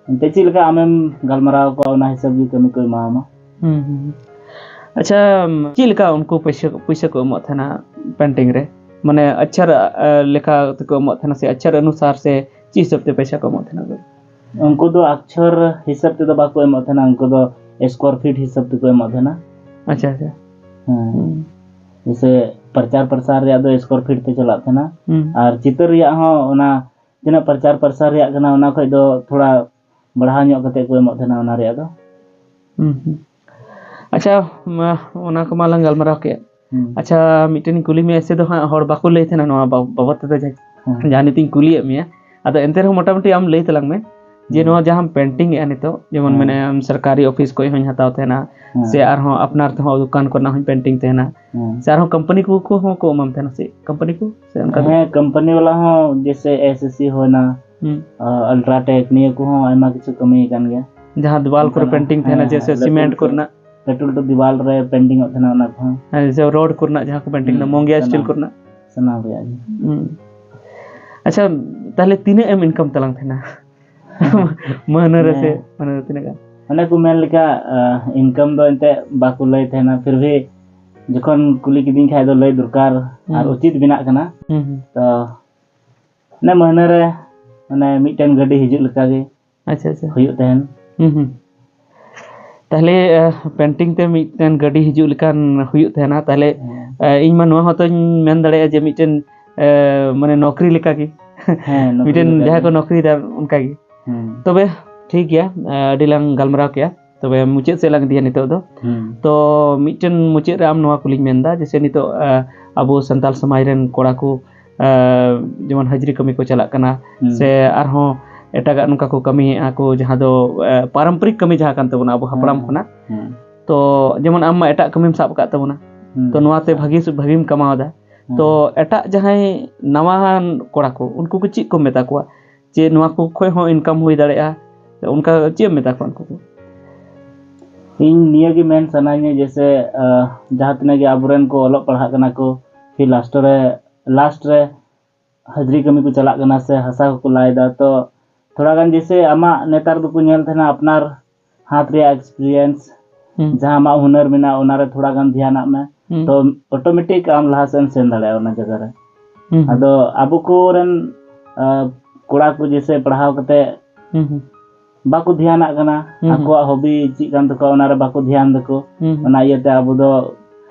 ᱮᱱᱛᱮ ᱪᱮᱫ ᱞᱮᱠᱟ ᱟᱢᱮᱢ ᱜᱟᱞᱢᱟᱨᱟᱣ ᱠᱚᱣᱟ, ᱚᱱᱟ ᱦᱤᱥᱟᱹᱵ ᱜᱮ ᱠᱟᱹᱢᱤ ᱠᱚ ᱮᱢᱟᱢᱟ᱾ ᱦᱩᱸ, ᱦᱩᱸ᱾ ᱟᱪᱪᱷᱟ, ᱪᱮᱫ ᱞᱮᱠᱟ ᱩᱱᱠᱩ ᱯᱩᱭᱥᱟᱹ, ᱯᱩᱭᱥᱟᱹ ᱠᱚ ᱮᱢᱚᱜ ᱛᱟᱦᱮᱱᱟ ᱯᱮᱱᱴᱤᱝ ᱨᱮ? ᱢᱟᱱᱮ ᱟᱪᱪᱷᱟ, ᱟ, ᱞᱮᱠᱟ ᱛᱮᱠᱚ ᱮᱢᱚᱜ ᱛᱟᱦᱮᱱᱟ ᱥᱮ ᱟᱪᱪᱷᱟ ᱚᱱᱩᱥᱟᱨ ᱥᱮ ᱪᱮᱫ ᱦᱤᱥᱟᱹᱵ ᱛᱮ ᱯᱚᱭᱥᱟ ᱠᱚ ᱮᱢᱚᱜ ᱛᱟᱦᱮᱱᱟ? ᱩᱱᱠᱩ ᱫᱚ ᱟᱠᱪᱷᱚᱨ ᱦᱤᱥᱟᱹᱵ ᱛᱮᱫᱚ ᱵᱟᱠᱚ ᱮᱢᱚᱜ ᱛᱟᱦᱮᱱᱟ, ᱩᱱᱠᱩ ᱫᱚ ᱥᱠᱚᱭᱟᱨ ᱯᱷᱤᱴ ᱦᱤᱥᱟᱹᱵ ᱛᱮᱠᱚ ᱮᱢᱚᱜ ᱛᱟᱦᱮᱱᱟ᱾ ᱟᱪᱪᱷᱟ, ᱟᱪᱪᱷᱟ᱾ ᱦᱮᱸ᱾ ᱦᱩᱸ᱾ ᱡᱮᱭᱥᱮ ᱯᱨᱚᱪᱟᱨ ᱯᱨᱚᱥᱟᱨ ᱨᱮᱭᱟᱜ ᱫᱚ ᱥᱠᱚᱭᱟᱨ ᱯᱷᱤᱴ ᱛᱮ ᱪᱟᱞᱟᱜ ᱛᱟᱦᱮᱱᱟ᱾ ᱦᱩᱸ᱾ ᱟᱨ ᱪᱤᱛᱟᱹᱨ ᱨᱮᱭᱟᱜ ᱦᱚᱸ ᱚᱱᱟ ᱛᱤᱱᱟᱹᱜ ᱯᱨᱚᱪᱟᱨ ᱯᱨᱚᱥᱟᱨ ᱨᱮᱭᱟᱜ ᱠᱟᱱᱟ, ᱚᱱᱟ ᱠᱷᱚᱡ ᱫᱚ ᱛᱷᱚᱲᱟ ᱵᱟᱲᱦᱟᱣ ᱧᱚᱜ ᱠᱟᱛᱮ ᱠᱚ ᱮᱢᱚᱜ ᱛᱟᱦᱮᱱᱟ ᱚᱱᱟ ᱨᱮᱭᱟᱜ ᱫᱚ᱾ ᱦᱩᱸ, ᱦᱩᱸ᱾ ᱟᱪᱪᱷᱟ, ᱢᱟ, ᱚᱱᱟ ᱠᱚᱢᱟ ᱞᱟᱝ ᱜᱟᱞᱢᱟᱨᱟᱣ ᱠᱮᱫ᱾ ᱦᱩᱸ᱾ ᱟᱪᱪᱷᱟ, ᱢᱤᱫᱴᱮᱱ ᱠᱩᱞᱤ ᱢᱮᱭᱟ, ᱮᱥᱮ ᱫᱚ ᱦᱟᱸᱜ ᱦᱚᱲ ᱵᱟᱠᱚ ᱞᱟᱹᱭ ᱛᱟᱦᱮᱱᱟ ᱱᱚᱣᱟ ᱵᱟ-, ᱵᱟᱵᱚᱫ ᱛᱮᱫᱚ ᱡᱟ-, ᱦᱩᱸ᱾ ᱡᱟᱦᱟᱸ ᱱᱤᱛᱤᱧ ᱠᱩᱞᱤᱭᱮᱫ ᱢᱮᱭᱟ᱾ ᱟᱫᱚ ᱮᱱᱛᱮ ᱨᱮᱦᱚᱸ ᱢᱚᱴᱟᱢᱩᱴᱤ ᱟᱢ ᱞᱟᱹᱭ ᱛᱟᱞᱟᱝ ᱢᱮ ᱡᱮ ᱦᱩᱸ᱾ ᱱᱚᱣᱟ ᱡᱟᱦᱟᱸᱢ ᱯᱮᱱᱴᱤᱝ ᱮᱜᱼᱟ ᱱᱤᱛᱚᱜ, ᱡᱮᱢᱚᱱ ᱦᱩᱸ᱾ ᱢᱮᱱᱮ ᱟᱢ ᱥᱚᱨᱠᱟᱨᱤ ᱚᱯᱷᱤᱥ ᱠᱷᱚᱱ ᱦᱚᱸᱧ ᱦᱟᱛᱟᱣ ᱛᱟᱦᱮᱱᱟ, ᱦᱩᱸ᱾ ᱥᱮ ᱟᱨᱦᱚᱸ ᱟᱯᱱᱟᱨ ᱛᱮᱦᱚᱸ ᱫᱚᱠᱟᱱ ᱠᱚᱨᱮᱱᱟᱜ ᱦᱚᱸᱧ ᱯᱮᱱᱴᱤᱝ ᱛᱟᱦᱮᱱᱟ, ᱦᱩᱸ᱾ ᱥᱮ ᱟᱨᱦᱚᱸ ᱠᱳᱢᱯᱟᱱᱤ ᱠᱚ, ᱠᱚ ᱦᱚᱸ ᱠᱚ ᱮᱢᱟᱢ ᱛᱟᱦᱮᱱᱟ ᱥᱮ ᱠᱳᱢᱯᱟᱱᱤ ᱠᱚ ᱥᱮ ᱚᱱᱠᱟ ᱫᱚ? ᱦᱮᱸ, ᱠᱳᱢᱯᱟᱱᱤ ᱵᱟᱞᱟ ᱦᱚᱸ ᱡᱮᱭᱥᱮ ᱮᱥ ᱮᱥ ᱥᱤ ᱦᱩᱭᱱᱟ, ᱦᱩᱸ᱾ ᱟ, ᱟᱞᱴᱨᱟᱴᱮᱠ, ᱱᱤᱭᱟᱹ ᱠᱚᱦᱚᱸ ᱟᱭᱢᱟ ᱠᱤᱪᱷᱩ ᱠᱟᱹᱢᱤ ᱠᱟᱱ ᱜᱮᱭᱟ᱾ ᱡᱟᱦᱟᱸ ᱫᱮᱣᱟᱞ ᱠᱚᱨᱮ ᱚᱱᱠᱟᱱᱟᱜ, ᱯᱮᱱᱴᱤᱝ ᱛᱟᱦᱮᱱᱟ, ᱦᱮᱸ, ᱡᱮᱭᱥᱮ ᱞᱟᱹᱴᱩ ᱥᱤᱢᱮᱱᱴ ᱞᱟᱹᱴᱩ ᱠᱚᱨᱮᱱᱟᱜ᱾ ᱞᱟᱹᱴᱩ ᱞᱟᱹᱴᱩ ᱫᱮᱣᱟᱞ ᱨᱮ ᱯᱮᱱᱴᱤᱝ ᱚᱜ ᱛᱟᱦᱮᱱᱟ ᱚᱱᱟ ᱠᱚᱦᱚᱸ᱾ ᱦᱮᱸ, ᱡᱮ ᱨᱚᱰ ᱠᱚᱨᱮᱱᱟᱜ ᱡᱟᱦᱟᱸ ᱠᱚ ᱯᱮᱱᱴᱤᱝ ᱫᱟ, ᱦᱩᱸ, ᱢᱚᱝᱜᱮᱭᱟ ᱥᱟᱱᱟᱢ᱾ ᱥᱴᱤᱞ ᱠᱚᱨᱮᱱᱟᱜ᱾ ᱥᱟᱱᱟᱢ ᱨᱮᱭᱟᱜ ᱜᱮ᱾ ᱦᱩᱸ᱾ ᱟᱪᱪᱷᱟ, ᱛᱟᱦᱞᱮ ᱛᱤᱱᱟᱹᱜ ᱮᱢ ᱤᱱᱠᱟᱢ ᱛᱟᱞᱟᱝ ᱛᱟᱦᱮᱱᱟ? ᱢᱟᱹᱦᱱᱟᱹ ᱨᱮ ᱥᱮ ᱦᱮᱸ᱾ ᱢᱟᱹᱦᱱᱟᱹ ᱨᱮ ᱛᱤᱱᱟᱹᱜ ᱜᱟᱱ? ᱚᱱᱮ ᱠᱚ ᱢᱮᱱ ᱞᱮᱠᱟ, ᱟ, ᱤᱱᱠᱟᱢ ᱫᱚ ᱮᱱᱛᱮᱫ ᱵᱟᱠᱚ ᱞᱟᱹᱭ ᱛᱟᱦᱮᱱᱟ, ᱯᱷᱤᱨ ᱵᱷᱤ ᱡᱚᱠᱷᱚᱱ ᱠᱩᱞᱤ ᱠᱤᱫᱤᱧ ᱠᱷᱟᱡ ᱫᱚ ᱞᱟᱹᱭ ᱫᱚᱨᱠᱟᱨ ᱟᱨ ᱦᱩᱸ᱾ ᱩᱪᱤᱛ ᱵᱮᱱᱟᱜ ᱠᱟᱱᱟ᱾ ᱦᱩᱸ, ᱦᱩᱸ᱾ ᱛᱚ, ᱚᱱᱮ ᱢᱟᱹᱦᱱᱟᱹ ᱨᱮ, ᱢᱟᱱᱮ, ᱢᱤᱫᱴᱮᱱ ᱜᱟᱹᱰᱤ ᱦᱤᱡᱩᱜ ᱞᱮᱠᱟ ᱜᱮ᱾ ᱟᱪᱪᱷᱟ, ᱟᱪᱪᱷᱟ᱾ ᱦᱩᱭᱩᱜ ᱛᱟᱦᱮᱱ᱾ ᱦᱩᱸ, ᱦᱩᱸ᱾ ᱛᱟᱦᱞᱮ, ᱟ, ᱯᱮᱱᱴᱤᱝ ᱛᱮ ᱢᱤᱫᱴᱮᱱ ᱜᱟᱹᱰᱤ ᱦᱤᱡᱩᱜ ᱞᱮᱠᱟᱱ ᱦᱩᱭᱩᱜ ᱛᱟᱦᱮᱱᱟ᱾ ᱛᱟᱦᱞᱮ, ᱦᱮᱸ᱾ ᱟ, ᱤᱧ ᱢᱟ ᱱᱚᱣᱟ ᱦᱚᱸᱛᱚᱧ ᱢᱮᱱ ᱫᱟᱲᱮᱭᱟᱜᱼᱟ ᱡᱮ ᱢᱤᱫᱴᱮᱱ, ᱟ, ᱢᱟᱱᱮ ᱱᱚᱠᱨᱤ ᱞᱮᱠᱟ ᱜᱮ᱾ ᱦᱮᱸ, ᱱᱚᱠᱨᱤ ᱢᱤᱫᱴᱮᱱ ᱞᱮᱠᱟ ᱡᱟᱦᱟᱸᱭ ᱜᱮ᱾ ᱠᱚ ᱱᱚᱠᱨᱤᱭᱮᱫᱟ ᱚᱱᱠᱟ ᱜᱮ᱾ ᱦᱩᱸ᱾ ᱛᱚᱵᱮ ᱴᱷᱤᱠ ᱜᱮᱭᱟ, ᱟ, ᱟᱹᱰᱤ ᱞᱟᱝ ᱜᱟᱞᱢᱟᱨᱟᱣ ᱠᱮᱜᱼᱟ᱾ ᱛᱚᱵᱮ ᱢᱩᱪᱟᱹᱫ ᱥᱮᱫ ᱞᱟᱝ ᱤᱫᱤᱭᱟ ᱱᱤᱛᱚᱜ ᱫᱚ᱾ ᱦᱩᱸ᱾ ᱛᱚ ᱢᱤᱫᱴᱮᱱ ᱢᱩᱪᱟᱹᱫ ᱨᱮ ᱟᱢ ᱱᱚᱣᱟ ᱠᱩᱞᱤᱧ ᱢᱮᱱᱫᱟ, ᱡᱮᱭᱥᱮ ᱱᱤᱛᱚᱜ, ᱟ, ᱟᱵᱚ ᱥᱟᱱᱛᱟᱲ ᱥᱚᱢᱟᱡᱽ ᱨᱮᱱ ᱠᱚᱲᱟ ᱠᱚ, ᱟ, ᱡᱮᱢᱚᱱ ᱦᱟᱡᱽᱨᱤ ᱠᱟᱹᱢᱤ ᱠᱚ ᱪᱟᱞᱟᱜ ᱠᱟᱱᱟ, ᱦᱩᱸ᱾ ᱥᱮ ᱟᱨᱦᱚᱸ ᱮᱴᱟᱜᱟᱜ ᱱᱚᱝᱠᱟ ᱠᱚ ᱠᱟᱹᱢᱤᱭᱮᱫᱼᱟ ᱠᱚ, ᱡᱟᱦᱟᱸ ᱫᱚ, ᱟ, ᱯᱟᱨᱚᱢᱯᱚᱨᱤᱠ ᱠᱟᱹᱢᱤ ᱡᱟᱦᱟᱸ ᱠᱟᱱ ᱛᱟᱵᱚᱱᱟ ᱟᱵᱚ ᱦᱟᱯᱲᱟᱢ ᱦᱮᱸ, ᱠᱷᱚᱱᱟᱜ᱾ ᱦᱮᱸ᱾ ᱛᱚ ᱡᱮᱢᱚᱱ ᱟᱢ ᱢᱟ ᱮᱴᱟᱜ ᱠᱟᱹᱢᱤᱢ ᱥᱟᱵ ᱟᱠᱟᱫ ᱛᱟᱵᱚᱱᱟ, ᱦᱩᱸ᱾ ᱛᱚ ᱱᱚᱣᱟᱛᱮ ᱵᱷᱟᱹᱜᱤ ᱥᱩ-, ᱵᱷᱟᱹᱜᱤᱢ ᱠᱟᱢᱟᱣ ᱮᱫᱟ᱾ ᱦᱩᱸ᱾ ᱛᱚ ᱮᱴᱟᱜ ᱡᱟᱦᱟᱸᱭ ᱱᱟᱣᱟᱱ ᱠᱚᱲᱟ ᱠᱚ, ᱩᱱᱠᱩ ᱠᱚ ᱪᱮᱫ ᱠᱚᱢ ᱢᱮᱛᱟ ᱠᱚᱣᱟ? ᱡᱮ ᱱᱚᱣᱟ ᱠᱚ ᱠᱷᱚᱡ ᱦᱚᱸ ᱤᱱᱠᱟᱢ ᱦᱩᱭ ᱫᱟᱲᱮᱭᱟᱜᱼᱟ, ᱚᱱᱠᱟ ᱪᱮᱫ ᱮᱢ ᱢᱮᱛᱟ ᱠᱚᱣᱟ ᱩᱱᱠᱩ ᱠᱚ? ᱤᱧ ᱱᱤᱭᱟᱹ ᱜᱮ ᱢᱮᱱ ᱥᱟᱱᱟᱧᱟ, ᱡᱮᱭᱥᱮ, ᱟᱦ, ᱡᱟᱦᱟᱸ ᱛᱤᱱᱟᱹᱜ ᱜᱮ ᱟᱵᱚᱨᱮᱱ ᱠᱚ ᱚᱞᱚᱜ ᱯᱟᱲᱦᱟᱜ ᱠᱟᱱᱟ ᱠᱚ, ᱯᱷᱤᱨ ᱞᱟᱥᱴ ᱨᱮ, ᱞᱟᱥᱴ ᱨᱮ ᱦᱟᱡᱽᱨᱤ ᱠᱟᱹᱢᱤ ᱠᱚ ᱪᱟᱞᱟᱜ ᱠᱟᱱᱟ ᱥᱮ ᱦᱟᱥᱟ ᱠᱚᱠᱚ ᱞᱟᱭ ᱮᱫᱟ, ᱛᱚ ᱛᱷᱚᱲᱟ ᱜᱟᱱ ᱡᱮᱭᱥᱮ ᱟᱢᱟᱜ ᱱᱮᱛᱟᱨ ᱫᱚᱠᱚ ᱧᱮᱞ ᱛᱟᱦᱮᱱᱟ ᱟᱯᱱᱟᱨ ᱦᱟᱛ ᱨᱮᱭᱟᱜ ᱮᱠᱥᱯᱤᱨᱤᱭᱮᱱᱥ, ᱦᱩᱸ᱾ ᱡᱟᱦᱟᱸ ᱟᱢᱟᱜ ᱦᱩᱱᱟᱹᱨ ᱢᱮᱱᱟᱜᱼᱟ, ᱚᱱᱟ ᱨᱮ ᱛᱷᱚᱲᱟ ᱜᱟᱱ ᱫᱷᱮᱭᱟᱱᱟᱜ ᱢᱮ, ᱦᱩᱸ᱾ ᱛᱚ ᱚᱴᱳᱢᱮᱴᱤᱠ ᱟᱢ ᱞᱟᱦᱟ ᱥᱮᱫ ᱮᱢ ᱥᱮᱱ ᱫᱟᱲᱮᱭᱟᱜᱼᱟ ᱚᱱᱟ ᱡᱟᱭᱜᱟ ᱨᱮ᱾ ᱦᱩᱸ, ᱦᱩᱸ᱾ ᱟᱫᱚ ᱟᱵᱚ ᱠᱚᱨᱮᱱ, ᱟ, ᱠᱚᱲᱟ ᱠᱚ ᱡᱮᱭᱥᱮ ᱯᱟᱲᱦᱟᱣ ᱠᱟᱛᱮ ᱦᱩᱸ, ᱦᱩᱸ᱾ ᱵᱟᱠᱚ ᱫᱷᱮᱭᱟᱱᱟᱜ ᱠᱟᱱᱟ, ᱦᱩᱸ, ᱦᱩᱸ᱾ ᱟᱠᱚᱣᱟᱜ ᱦᱚᱵᱤ ᱪᱮᱫ ᱠᱟᱱ ᱛᱟᱠᱚᱣᱟ, ᱚᱱᱟ ᱨᱮ ᱵᱟᱠᱚ ᱫᱷᱮᱭᱟᱱ ᱫᱟᱠᱚ᱾ ᱦᱩᱸ, ᱦᱩᱸ᱾ ᱚᱱᱟ ᱤᱭᱟᱹᱛᱮ ᱟᱵᱚ ᱫᱚ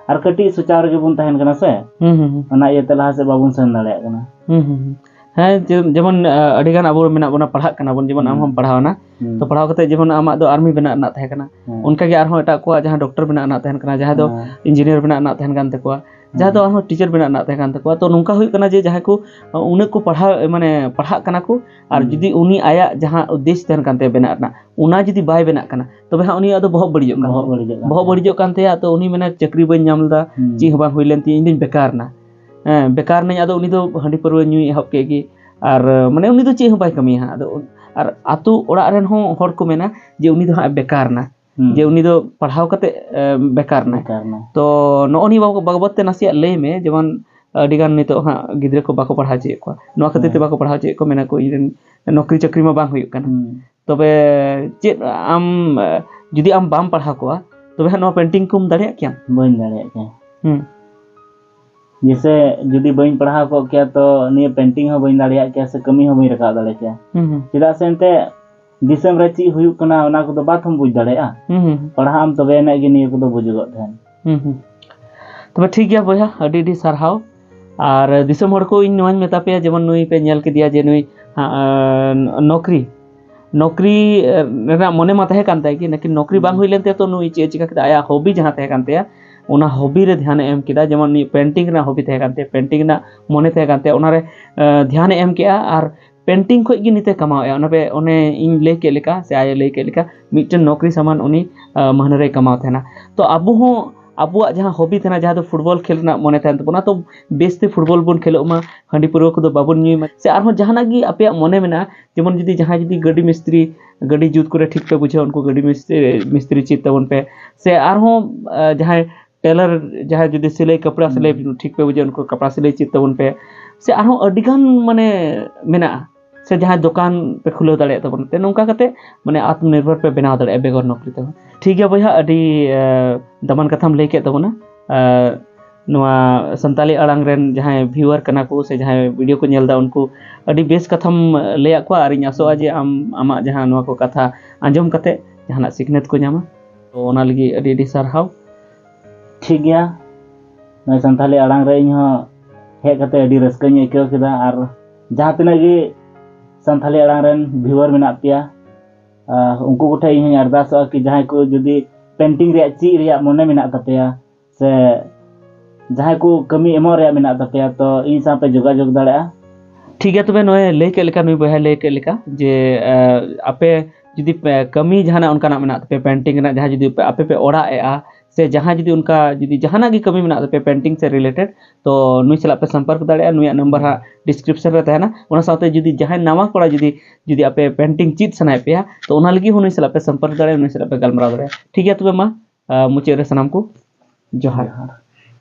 ᱟᱨ ᱠᱟᱹᱴᱤᱡ ᱥᱚᱪᱟᱣ ᱨᱮᱜᱮ ᱵᱚᱱ ᱛᱟᱦᱮᱱ ᱠᱟᱱᱟ ᱥᱮ, ᱦᱩᱸ, ᱦᱩᱸ, ᱦᱩᱸ᱾ ᱚᱱᱟ ᱤᱭᱟᱹᱛᱮ ᱞᱟᱦᱟ ᱥᱮᱫ ᱵᱟᱵᱚᱱ ᱥᱮᱱ ᱫᱟᱲᱮᱭᱟᱜ ᱠᱟᱱᱟ᱾ ᱦᱩᱸ, ᱦᱩᱸ, ᱦᱩᱸ᱾ ᱦᱮᱸ, ᱡᱮ-, ᱡᱮᱢᱚᱱ, ᱟᱹᱰᱤ ᱜᱟᱱ ᱟᱵᱚ ᱢᱮᱱᱟᱜ ᱵᱚᱱᱟ, ᱯᱟᱲᱦᱟᱜ ᱠᱟᱱᱟ ᱵᱚᱱ, ᱡᱮᱢᱚᱱ ᱟᱢ ᱦᱚᱸᱢ ᱯᱟᱲᱦᱟᱣ ᱮᱱᱟ᱾ ᱛᱚ ᱯᱟᱲᱦᱟᱣ ᱠᱟᱛᱮ ᱡᱮᱢᱚᱱ ᱟᱢᱟᱜ ᱫᱚ ᱟᱨᱢᱤ ᱵᱮᱱᱟᱜ ᱨᱮᱱᱟᱜ ᱛᱟᱦᱮᱸ ᱠᱟᱱᱟ, ᱚᱱᱠᱟ ᱜᱮ ᱟᱨᱦᱚᱸ ᱮᱴᱟᱜ ᱠᱚᱣᱟᱜ ᱡᱟᱦᱟᱸ ᱰᱚᱠᱴᱚᱨ ᱵᱮᱱᱟᱜ ᱨᱮᱱᱟᱜ ᱛᱟᱦᱮᱸ ᱠᱟᱱᱟ, ᱡᱟᱦᱟᱸᱭ ᱫᱚ ᱤᱧᱡᱤᱱᱤᱭᱟᱨ ᱵᱮᱱᱟᱜ ᱨᱮᱱᱟᱜ ᱛᱟᱦᱮᱸ ᱠᱟᱱ ᱛᱟᱠᱚᱣᱟ, ᱡᱟᱦᱟᱸᱭ ᱫᱚ ᱟᱨᱦᱚᱸ ᱴᱤᱪᱟᱨ ᱵᱮᱱᱟᱜ ᱨᱮᱱᱟᱜ ᱛᱟᱦᱮᱸ ᱠᱟᱱ ᱛᱟᱠᱚᱣᱟ᱾ ᱛᱚ ᱱᱚᱝᱠᱟ ᱦᱩᱭᱩᱜ ᱠᱟᱱᱟ ᱡᱮ ᱡᱟᱦᱟᱸᱭ ᱠᱚ ᱩᱱᱟᱹᱜ ᱠᱚ ᱯᱟᱲᱦᱟᱣ, ᱢᱟᱱᱮ ᱯᱟᱲᱦᱟᱜ ᱠᱟᱱᱟ ᱠᱚ, ᱟᱨ ᱡᱩᱫᱤ ᱩᱱᱤ ᱟᱭᱟᱜ ᱡᱟᱦᱟᱸ ᱩᱫᱽᱫᱮᱥ ᱛᱟᱦᱮᱱ ᱠᱟᱱ ᱛᱟᱭᱟ ᱵᱮᱱᱟᱜ ᱨᱮᱱᱟᱜ, ᱚᱱᱟ ᱡᱩᱫᱤ ᱵᱟᱭ ᱵᱮᱱᱟᱜ ᱠᱟᱱᱟ, ᱛᱚᱵᱮ ᱦᱟᱸᱜ ᱩᱱᱤᱭᱟᱜ ᱫᱚ ᱵᱚᱦᱚᱜ ᱵᱟᱹᱲᱤᱡᱚᱜ ᱠᱟᱱ ᱵᱚᱦᱚᱜ ᱛᱟᱭᱟ᱾ ᱵᱟᱹᱲᱤᱡᱚᱜ ᱠᱟᱱ ᱵᱚᱦᱚᱜ ᱛᱟᱭᱟ᱾ ᱵᱟᱹᱲᱤᱡᱚᱜ ᱠᱟᱱ ᱛᱟᱭᱟ᱾ ᱛᱚ ᱩᱱᱤ ᱢᱮᱱᱟ, "ᱪᱟᱹᱠᱨᱤ ᱵᱟᱹᱧ ᱧᱟᱢ ᱞᱮᱫᱟ, ᱪᱮᱫ ᱦᱚᱸ ᱵᱟᱝ ᱦᱩᱭ ᱞᱮᱱ ᱛᱤᱧᱟᱹ, ᱤᱧ ᱫᱚᱧ ᱵᱮᱠᱟᱨ ᱮᱱᱟ᱾" ᱦᱮᱸ, ᱵᱮᱠᱟᱨ ᱱᱟᱹᱧ᱾ ᱟᱫᱚ ᱩᱱᱤ ᱫᱚ ᱦᱟᱺᱰᱤ ᱯᱟᱹᱨᱣᱟᱹ ᱧᱩᱭ ᱮᱦᱚᱵ ᱠᱮᱫ ᱜᱮ, ᱟᱨ ᱢᱟᱱᱮ ᱩᱱᱤ ᱫᱚ ᱪᱮᱫ ᱦᱚᱸ ᱵᱟᱭ ᱠᱟᱹᱢᱤᱭᱟ ᱦᱟᱸᱜ᱾ ᱟᱫᱚ ᱟᱨ ᱟᱛᱳ ᱚᱲᱟᱜ ᱨᱮᱱ ᱦᱚᱸ ᱦᱚᱲ ᱠᱚ ᱢᱮᱱᱟ ᱡᱮ ᱩᱱᱤ ᱫᱚ ᱦᱟᱸᱜ ᱵᱮᱠᱟᱨ ᱮᱱᱟ, ᱦᱩᱸ᱾ ᱡᱮ ᱩᱱᱤ ᱫᱚ ᱯᱟᱲᱦᱟᱣ ᱠᱟᱛᱮ, ᱮ, ᱵᱮᱠᱟᱨ ᱮᱱᱟ᱾ ᱵᱮᱠᱟᱨ ᱮᱱᱟ᱾ ᱛᱚ ᱱᱚᱜᱼᱚ ᱱᱤᱭᱟᱹ ᱵᱟᱵᱚ-, ᱵᱟᱵᱚᱫ ᱛᱮ ᱱᱟᱥᱮᱭᱟᱜ ᱞᱟᱹᱭ ᱢᱮ, ᱡᱮᱢᱚᱱ ᱟᱹᱰᱤ ᱜᱟᱱ ᱱᱤᱛᱚᱜ ᱦᱟᱸᱜ ᱜᱤᱫᱽᱨᱟᱹ ᱠᱚ ᱵᱟᱠᱚ ᱯᱟᱲᱦᱟᱣ ᱦᱚᱪᱚᱭᱮᱫ ᱠᱚᱣᱟ, ᱱᱚᱣᱟ ᱠᱷᱟᱹᱛᱤᱨ ᱛᱮ ᱦᱮᱸ᱾ ᱵᱟᱠᱚ ᱯᱟᱲᱦᱟᱣ ᱦᱚᱪᱚᱭᱮᱫ ᱠᱚᱣᱟ, ᱢᱮᱱᱟ ᱠᱚ ᱤᱧ ᱨᱮᱱ ᱱᱚᱠᱨᱤ ᱪᱟᱹᱠᱨᱤ ᱢᱟ ᱵᱟᱝ ᱦᱩᱭᱩᱜ ᱠᱟᱱᱟ᱾ ᱦᱩᱸ᱾ ᱛᱚᱵᱮ ᱪᱮᱫ ᱟᱢ, ᱮ, ᱡᱩᱫᱤ ᱟᱢ ᱵᱟᱢ ᱯᱟᱲᱦᱟᱣ ᱠᱚᱣᱟ, ᱛᱚᱵᱮ ᱦᱟᱸᱜ ᱱᱚᱣᱟ ᱯᱮᱱᱴᱤᱝ ᱠᱚᱢ ᱫᱟᱲᱮᱭᱟᱜ ᱠᱮᱭᱟ? ᱵᱟᱹᱧ ᱫᱟᱲᱮᱭᱟᱜ ᱠᱮᱭᱟ᱾ ᱦᱩᱸ᱾ ᱡᱮᱥᱮ ᱡᱩᱫᱤ ᱵᱟᱹᱧ ᱯᱟᱲᱦᱟᱣ ᱠᱚᱜ ᱠᱮᱭᱟ, ᱛᱚ ᱱᱤᱭᱟᱹ ᱯᱮᱱᱴᱤᱝ ᱦᱚᱸ ᱵᱟᱹᱧ ᱫᱟᱲᱮᱭᱟᱜ ᱠᱮᱭᱟ, ᱥᱮ ᱠᱟᱹᱢᱤ ᱦᱚᱸ ᱵᱟᱹᱧ ᱨᱟᱠᱟᱵ ᱫᱟᱲᱮ ᱠᱮᱭᱟ᱾ ᱦᱩᱸ, ᱦᱩᱸ᱾ ᱪᱮᱫᱟᱜ ᱥᱮ ᱮᱱᱛᱮ ᱫᱤᱥᱚᱢ ᱨᱮ ᱪᱮᱫ ᱦᱩᱭᱩᱜ ᱠᱟᱱᱟ, ᱚᱱᱟ ᱠᱚᱫᱚ ᱵᱟᱫᱷᱚᱢ ᱵᱩᱡᱽ ᱫᱟᱲᱮᱭᱟᱜᱼᱟ᱾ ᱦᱩᱸ, ᱦᱩᱸ᱾ ᱯᱟᱲᱦᱟᱜ ᱟᱢ, ᱛᱚᱵᱮ ᱟᱹᱱᱤᱡ ᱜᱮ ᱱᱤᱭᱟᱹ ᱠᱚᱫᱚ ᱵᱩᱡᱩᱜᱚᱜ ᱛᱟᱦᱮᱱ᱾ ᱦᱩᱸ, ᱦᱩᱸ᱾ ᱛᱚᱵᱮ ᱴᱷᱤᱠ ᱜᱮᱭᱟ ᱵᱚᱭᱦᱟ, ᱟᱹᱰᱤ ᱟᱹᱰᱤ ᱥᱟᱨᱦᱟᱣ᱾ ᱟᱨ ᱫᱤᱥᱚᱢ ᱦᱚᱲ ᱠᱚ ᱤᱧ ᱱᱚᱣᱟᱧ ᱢᱮᱛᱟ ᱯᱮᱭᱟ, ᱡᱮᱢᱚᱱ ᱱᱩᱭ ᱯᱮ ᱧᱮᱞ ᱠᱮᱫᱮᱭᱟ ᱡᱮ ᱱᱩᱭ, ᱟᱸ, ᱱᱚᱠᱨᱤ, ᱱᱚᱠᱨᱤ, ᱮ, ᱨᱮᱱᱟᱜ ᱢᱚᱱᱮ ᱢᱟ ᱛᱟᱦᱮᱸ ᱠᱟᱱ ᱛᱟᱭ ᱜᱮ, ᱞᱮᱠᱤᱱ ᱱᱚᱠᱨᱤ ᱵᱟᱝ ᱦᱩᱭ ᱞᱮᱱ ᱛᱟᱭᱟ, ᱛᱚ ᱱᱩᱭ ᱪᱮᱫ ᱮ ᱪᱤᱠᱟ ᱠᱮᱫᱟ? ᱟᱭᱟᱜ ᱦᱚᱵᱤ ᱡᱟᱦᱟᱸ ᱛᱟᱦᱮᱸ ᱠᱟᱱ ᱛᱟᱭᱟ, ᱚᱱᱟ ᱦᱚᱵᱤ ᱨᱮ ᱫᱷᱮᱭᱟᱱᱮ ᱮᱢ ᱠᱮᱫᱟ᱾ ᱡᱮᱢᱚᱱ ᱱᱩᱭ ᱯᱮᱱᱴᱤᱝ ᱨᱮᱱᱟᱜ ᱦᱚᱵᱤ ᱛᱟᱦᱮᱸ ᱠᱟᱱ ᱛᱟᱭᱟ, ᱯᱮᱱᱴᱤᱝ ᱨᱮᱱᱟᱜ ᱢᱚᱱᱮ ᱛᱟᱦᱮᱸ ᱠᱟᱱ ᱛᱟᱭᱟ, ᱚᱱᱟᱨᱮ, ᱮ, ᱫᱷᱮᱭᱟᱱᱮ ᱮᱢ ᱠᱮᱜᱼᱟ, ᱟᱨ ᱯᱮᱱᱴᱤᱝ ᱠᱷᱚᱡ ᱜᱮ ᱱᱤᱛᱮ ᱠᱟᱢᱟᱣᱮᱜᱼᱟ᱾ ᱚᱱᱟ ᱯᱮ, ᱚᱱᱮ ᱤᱧ ᱞᱟᱹᱭ ᱠᱮᱫ ᱞᱮᱠᱟ, ᱥᱮ ᱟᱭᱳ ᱞᱟᱹᱭ ᱠᱮᱫ ᱞᱮᱠᱟ, ᱢᱤᱫᱴᱮᱱ ᱱᱚᱠᱨᱤ ᱥᱟᱢᱟᱱ ᱩᱱᱤ, ᱟ, ᱢᱟᱹᱦᱱᱟᱹ ᱨᱮᱭ ᱠᱟᱢᱟᱣ ᱛᱟᱦᱮᱱᱟ᱾ ᱛᱚ ᱟᱵᱚ ᱦᱚᱸ ᱟᱵᱚᱣᱟᱜ ᱡᱟᱦᱟᱸ ᱦᱚᱵᱤ ᱛᱟᱦᱮᱱᱟ, ᱡᱟᱦᱟᱸ ᱫᱚ ᱯᱷᱩᱴᱵᱚᱞ ᱠᱷᱮᱞ ᱨᱮᱱᱟᱜ ᱢᱚᱱᱮ ᱛᱟᱦᱮᱱ ᱛᱟᱵᱚᱱᱟ, ᱛᱚ ᱵᱮᱥᱛᱮ ᱯᱷᱩᱴᱵᱚᱞ ᱵᱚᱱ ᱠᱷᱮᱞᱳᱜ ᱢᱟ, ᱦᱟᱺᱰᱤ ᱯᱟᱹᱨᱣᱟᱹ ᱠᱚᱫᱚ ᱵᱟᱵᱚᱱ ᱧᱩᱭ ᱢᱟ, ᱥᱮ ᱟᱨᱦᱚᱸ ᱡᱟᱦᱟᱱᱟᱜ ᱜᱮ ᱟᱯᱮᱭᱟᱜ ᱢᱚᱱᱮ ᱢᱮᱱᱟᱜᱼᱟ, ᱡᱮᱢᱚᱱ ᱡᱩᱫᱤ ᱡᱟᱦᱟᱸᱭ ᱡᱩᱫᱤ ᱜᱟᱹᱰᱤ ᱢᱤᱥᱛᱨᱤ, ᱜᱟᱹᱰᱤ ᱡᱩᱛ ᱠᱚᱨᱮ ᱴᱷᱤᱠ ᱯᱮ ᱵᱩᱡᱷᱟᱹᱣᱟ, ᱩᱱᱠᱩ ᱜᱟᱹᱰᱤ ᱢᱤᱥᱛᱨᱤ, ᱢᱤᱥᱛᱨᱤ ᱪᱮᱫ ᱛᱟᱵᱚᱱ ᱯᱮ, ᱥᱮ ᱟᱨᱦᱚᱸ, ᱟ, ᱡᱟᱦᱟᱸᱭ ᱴᱮᱞᱟᱨ, ᱡᱟᱦᱟᱸᱭ ᱡᱩᱫᱤ ᱥᱤᱞᱟᱹᱭ ᱠᱟᱯᱲᱟ ᱦᱩᱸ᱾ ᱥᱤᱞᱟᱹᱭ ᱴᱷᱤᱠ ᱯᱮ ᱵᱩᱡᱷᱟᱹᱣᱟ, ᱩᱱᱠᱩ ᱠᱟᱯᱲᱟ ᱥᱤᱞᱟᱹᱭ ᱪᱮᱫ ᱛᱟᱵᱚᱱ ᱯᱮ, ᱥᱮ ᱟᱨᱦᱚᱸ ᱟᱹᱰᱤ ᱜᱟᱱ ᱢᱟᱱᱮ ᱢᱮᱱᱟᱜᱼᱟ, ᱥᱮ ᱡᱟᱦᱟᱸᱭ ᱫᱚᱠᱟᱱ ᱯᱮ ᱠᱷᱩᱞᱟᱹᱣ ᱫᱟᱲᱮᱭᱟᱜ ᱛᱟᱵᱚᱱ ᱛᱮ, ᱱᱚᱝᱠᱟ ᱠᱟᱛᱮ ᱢᱟᱱᱮ ᱟᱛᱢᱚᱱᱤᱨᱵᱷᱚᱨ ᱯᱮ ᱵᱮᱱᱟᱣ ᱫᱟᱲᱮᱭᱟᱜᱼᱟ ᱵᱮᱜᱚᱨ ᱱᱚᱠᱨᱤ ᱛᱮᱦᱚᱸ᱾ ᱴᱷᱤᱠ ᱜᱮᱭᱟ ᱵᱚᱭᱦᱟ, ᱟᱹᱰᱤ, ᱮ, ᱫᱟᱢᱟᱱ ᱠᱟᱛᱷᱟᱢ ᱞᱟᱹᱭ ᱠᱮᱫ ᱛᱟᱵᱚᱱᱟ᱾ ᱮ, ᱱᱚᱣᱟ ᱥᱟᱱᱛᱟᱞᱤ ᱟᱲᱟᱝ ᱨᱮᱱ ᱡᱟᱦᱟᱸᱭ ᱵᱷᱤᱭᱩᱣᱟᱨ ᱠᱟᱱᱟ ᱠᱚ ᱥᱮ ᱡᱟᱦᱟᱸᱭ ᱵᱷᱤᱰᱤᱭᱳ ᱠᱚ ᱧᱮᱞ ᱮᱫᱟ, ᱩᱱᱠᱩ ᱟᱹᱰᱤ ᱵᱮᱥ ᱠᱟᱛᱷᱟᱢ ᱞᱟᱹᱭᱟᱫ ᱠᱚᱣᱟ, ᱟᱨ ᱤᱧ ᱟᱥᱚᱜᱼᱟ ᱡᱮ ᱟᱢ ᱟᱢᱟᱜ ᱡᱟᱦᱟᱸ ᱱᱚᱣᱟ ᱠᱚ ᱠᱟᱛᱷᱟ ᱟᱸᱡᱚᱢ ᱠᱟᱛᱮ ᱡᱟᱦᱟᱱᱟᱜ ᱥᱤᱠᱷᱱᱟᱹᱛ ᱠᱚ ᱧᱟᱢᱟ᱾ ᱛᱚ ᱚᱱᱟ ᱞᱟᱹᱜᱤᱫ ᱟᱹᱰᱤ ᱟᱹᱰᱤ ᱥᱟᱨᱦᱟᱣ᱾ ᱴᱷᱤᱠ ᱜᱮᱭᱟ, ᱱᱚᱣᱟ ᱥᱟᱱᱛᱟᱞᱤ ᱟᱲᱟᱝ ᱨᱮ ᱤᱧ ᱦᱚᱸ ᱦᱮᱡ ᱠᱟᱛᱮ ᱟᱹᱰᱤ ᱨᱟᱹᱥᱠᱟᱹᱧ ᱟᱹᱭᱠᱟᱹᱣ ᱠᱮᱫᱟ, ᱟᱨ ᱡᱟᱦᱟᱸ ᱛᱤᱱᱟᱹᱜ ᱜᱮ ᱥᱟᱱᱛᱟᱲᱤ ᱟᱲᱟᱝ ᱨᱮᱱ viewer ᱢᱮᱱᱟᱜ ᱯᱮᱭᱟ, ᱟᱨ ᱩᱱᱠᱩ ᱠᱚᱴᱷᱮᱱ ᱤᱧ ᱦᱚᱧ ᱟᱨᱫᱟᱥᱚᱜᱼᱟ ᱠᱤ ᱡᱟᱦᱟᱸᱭ ᱠᱚ ᱡᱩᱫᱤ painting ᱨᱮᱭᱟᱜ ᱪᱮᱫ ᱨᱮᱭᱟᱜ ᱢᱚᱱᱮ ᱢᱮᱱᱟᱜ ᱛᱟᱯᱮᱭᱟ ᱥᱮ ᱡᱟᱦᱟᱸᱭ ᱠᱚ ᱠᱟᱹᱢᱤ ᱮᱢᱚᱜ ᱨᱮᱭᱟᱜ ᱢᱮᱱᱟᱜ ᱛᱟᱯᱮᱭᱟ, ᱛᱚ ᱤᱧ ᱥᱟᱶ ᱯᱮ ᱡᱳᱜᱟᱡᱳᱜᱽ ᱫᱟᱲᱮᱭᱟᱜᱼᱟ᱾ ᱴᱷᱤᱠ ᱜᱮᱭᱟ, ᱛᱚᱵᱮ ᱱᱚᱜᱼᱚᱭ ᱞᱟᱹᱭ ᱠᱮᱫ ᱞᱮᱠᱟ, ᱱᱩᱭ ᱵᱚᱭᱦᱟᱭ ᱞᱟᱹᱭ ᱠᱮᱫ ᱞᱮᱠᱟ ᱡᱮ, ᱟᱸ, ᱟᱯᱮ ᱡᱩᱫᱤ ᱯᱮ ᱠᱟᱹᱢᱤ ᱡᱟᱦᱟᱱᱟᱜ ᱚᱱᱠᱟᱱᱟᱜ ᱢᱮᱱᱟᱜ ᱛᱟᱯᱮᱭᱟ, painting ᱨᱮᱱᱟᱜ ᱡᱟᱦᱟᱸ ᱡᱩᱫᱤ ᱯᱮ, ᱟᱯᱮ ᱯᱮ ᱚᱲᱟᱜ ᱮᱜᱼᱟ, ᱥᱮ ᱡᱟᱦᱟᱸ ᱡᱩᱫᱤ ᱚᱱᱠᱟ ᱡᱩᱫᱤ ᱡᱟᱦᱟᱱᱟᱜ ᱜᱮ ᱠᱟᱹᱢᱤ ᱢᱮᱱᱟᱜ ᱛᱟᱯᱮᱭᱟ painting ᱥᱮ related, ᱛᱚ ᱱᱩᱭ ᱥᱟᱞᱟᱜ ᱯᱮ ᱥᱚᱢᱯᱚᱨᱠ ᱫᱟᱲᱮᱭᱟᱜᱼᱟ᱾ ᱱᱩᱭᱟᱜ number ᱦᱟᱸᱜ description ᱨᱮ ᱛᱟᱦᱮᱱᱟ᱾ ᱚᱱᱟ ᱥᱟᱶᱛᱮ ᱡᱩᱫᱤ ᱡᱟᱦᱟᱸᱭ ᱱᱟᱣᱟ ᱠᱚᱲᱟ ᱡᱩᱫᱤ, ᱡᱩᱫᱤ ᱟᱯᱮ painting ᱪᱮᱫ ᱥᱟᱱᱟᱭᱮᱫ ᱯᱮᱭᱟ, ᱛᱚ ᱚᱱᱟ ᱞᱟᱹᱜᱤᱫ ᱦᱚᱸ ᱱᱩᱭ ᱥᱟᱞᱟᱜ ᱯᱮ ᱥᱚᱢᱯᱚᱨᱠ ᱫᱟᱲᱮᱭᱟᱜᱼᱟ, ᱱᱩᱭ ᱥᱟᱞᱟᱜ ᱯᱮ ᱜᱟᱞᱢᱟᱨᱟᱣ ᱫᱟᱲᱮᱭᱟᱜᱼᱟ᱾ ᱴᱷᱤᱠ ᱜᱮᱭᱟ, ᱛᱚᱵᱮ ᱢᱟ, ᱟᱸ, ᱢᱩᱪᱟᱹᱫ ᱨᱮ ᱥᱟᱱᱟᱢ ᱠᱚ ᱡᱚᱦᱟᱨ᱾ ᱡᱚᱦᱟᱨ᱾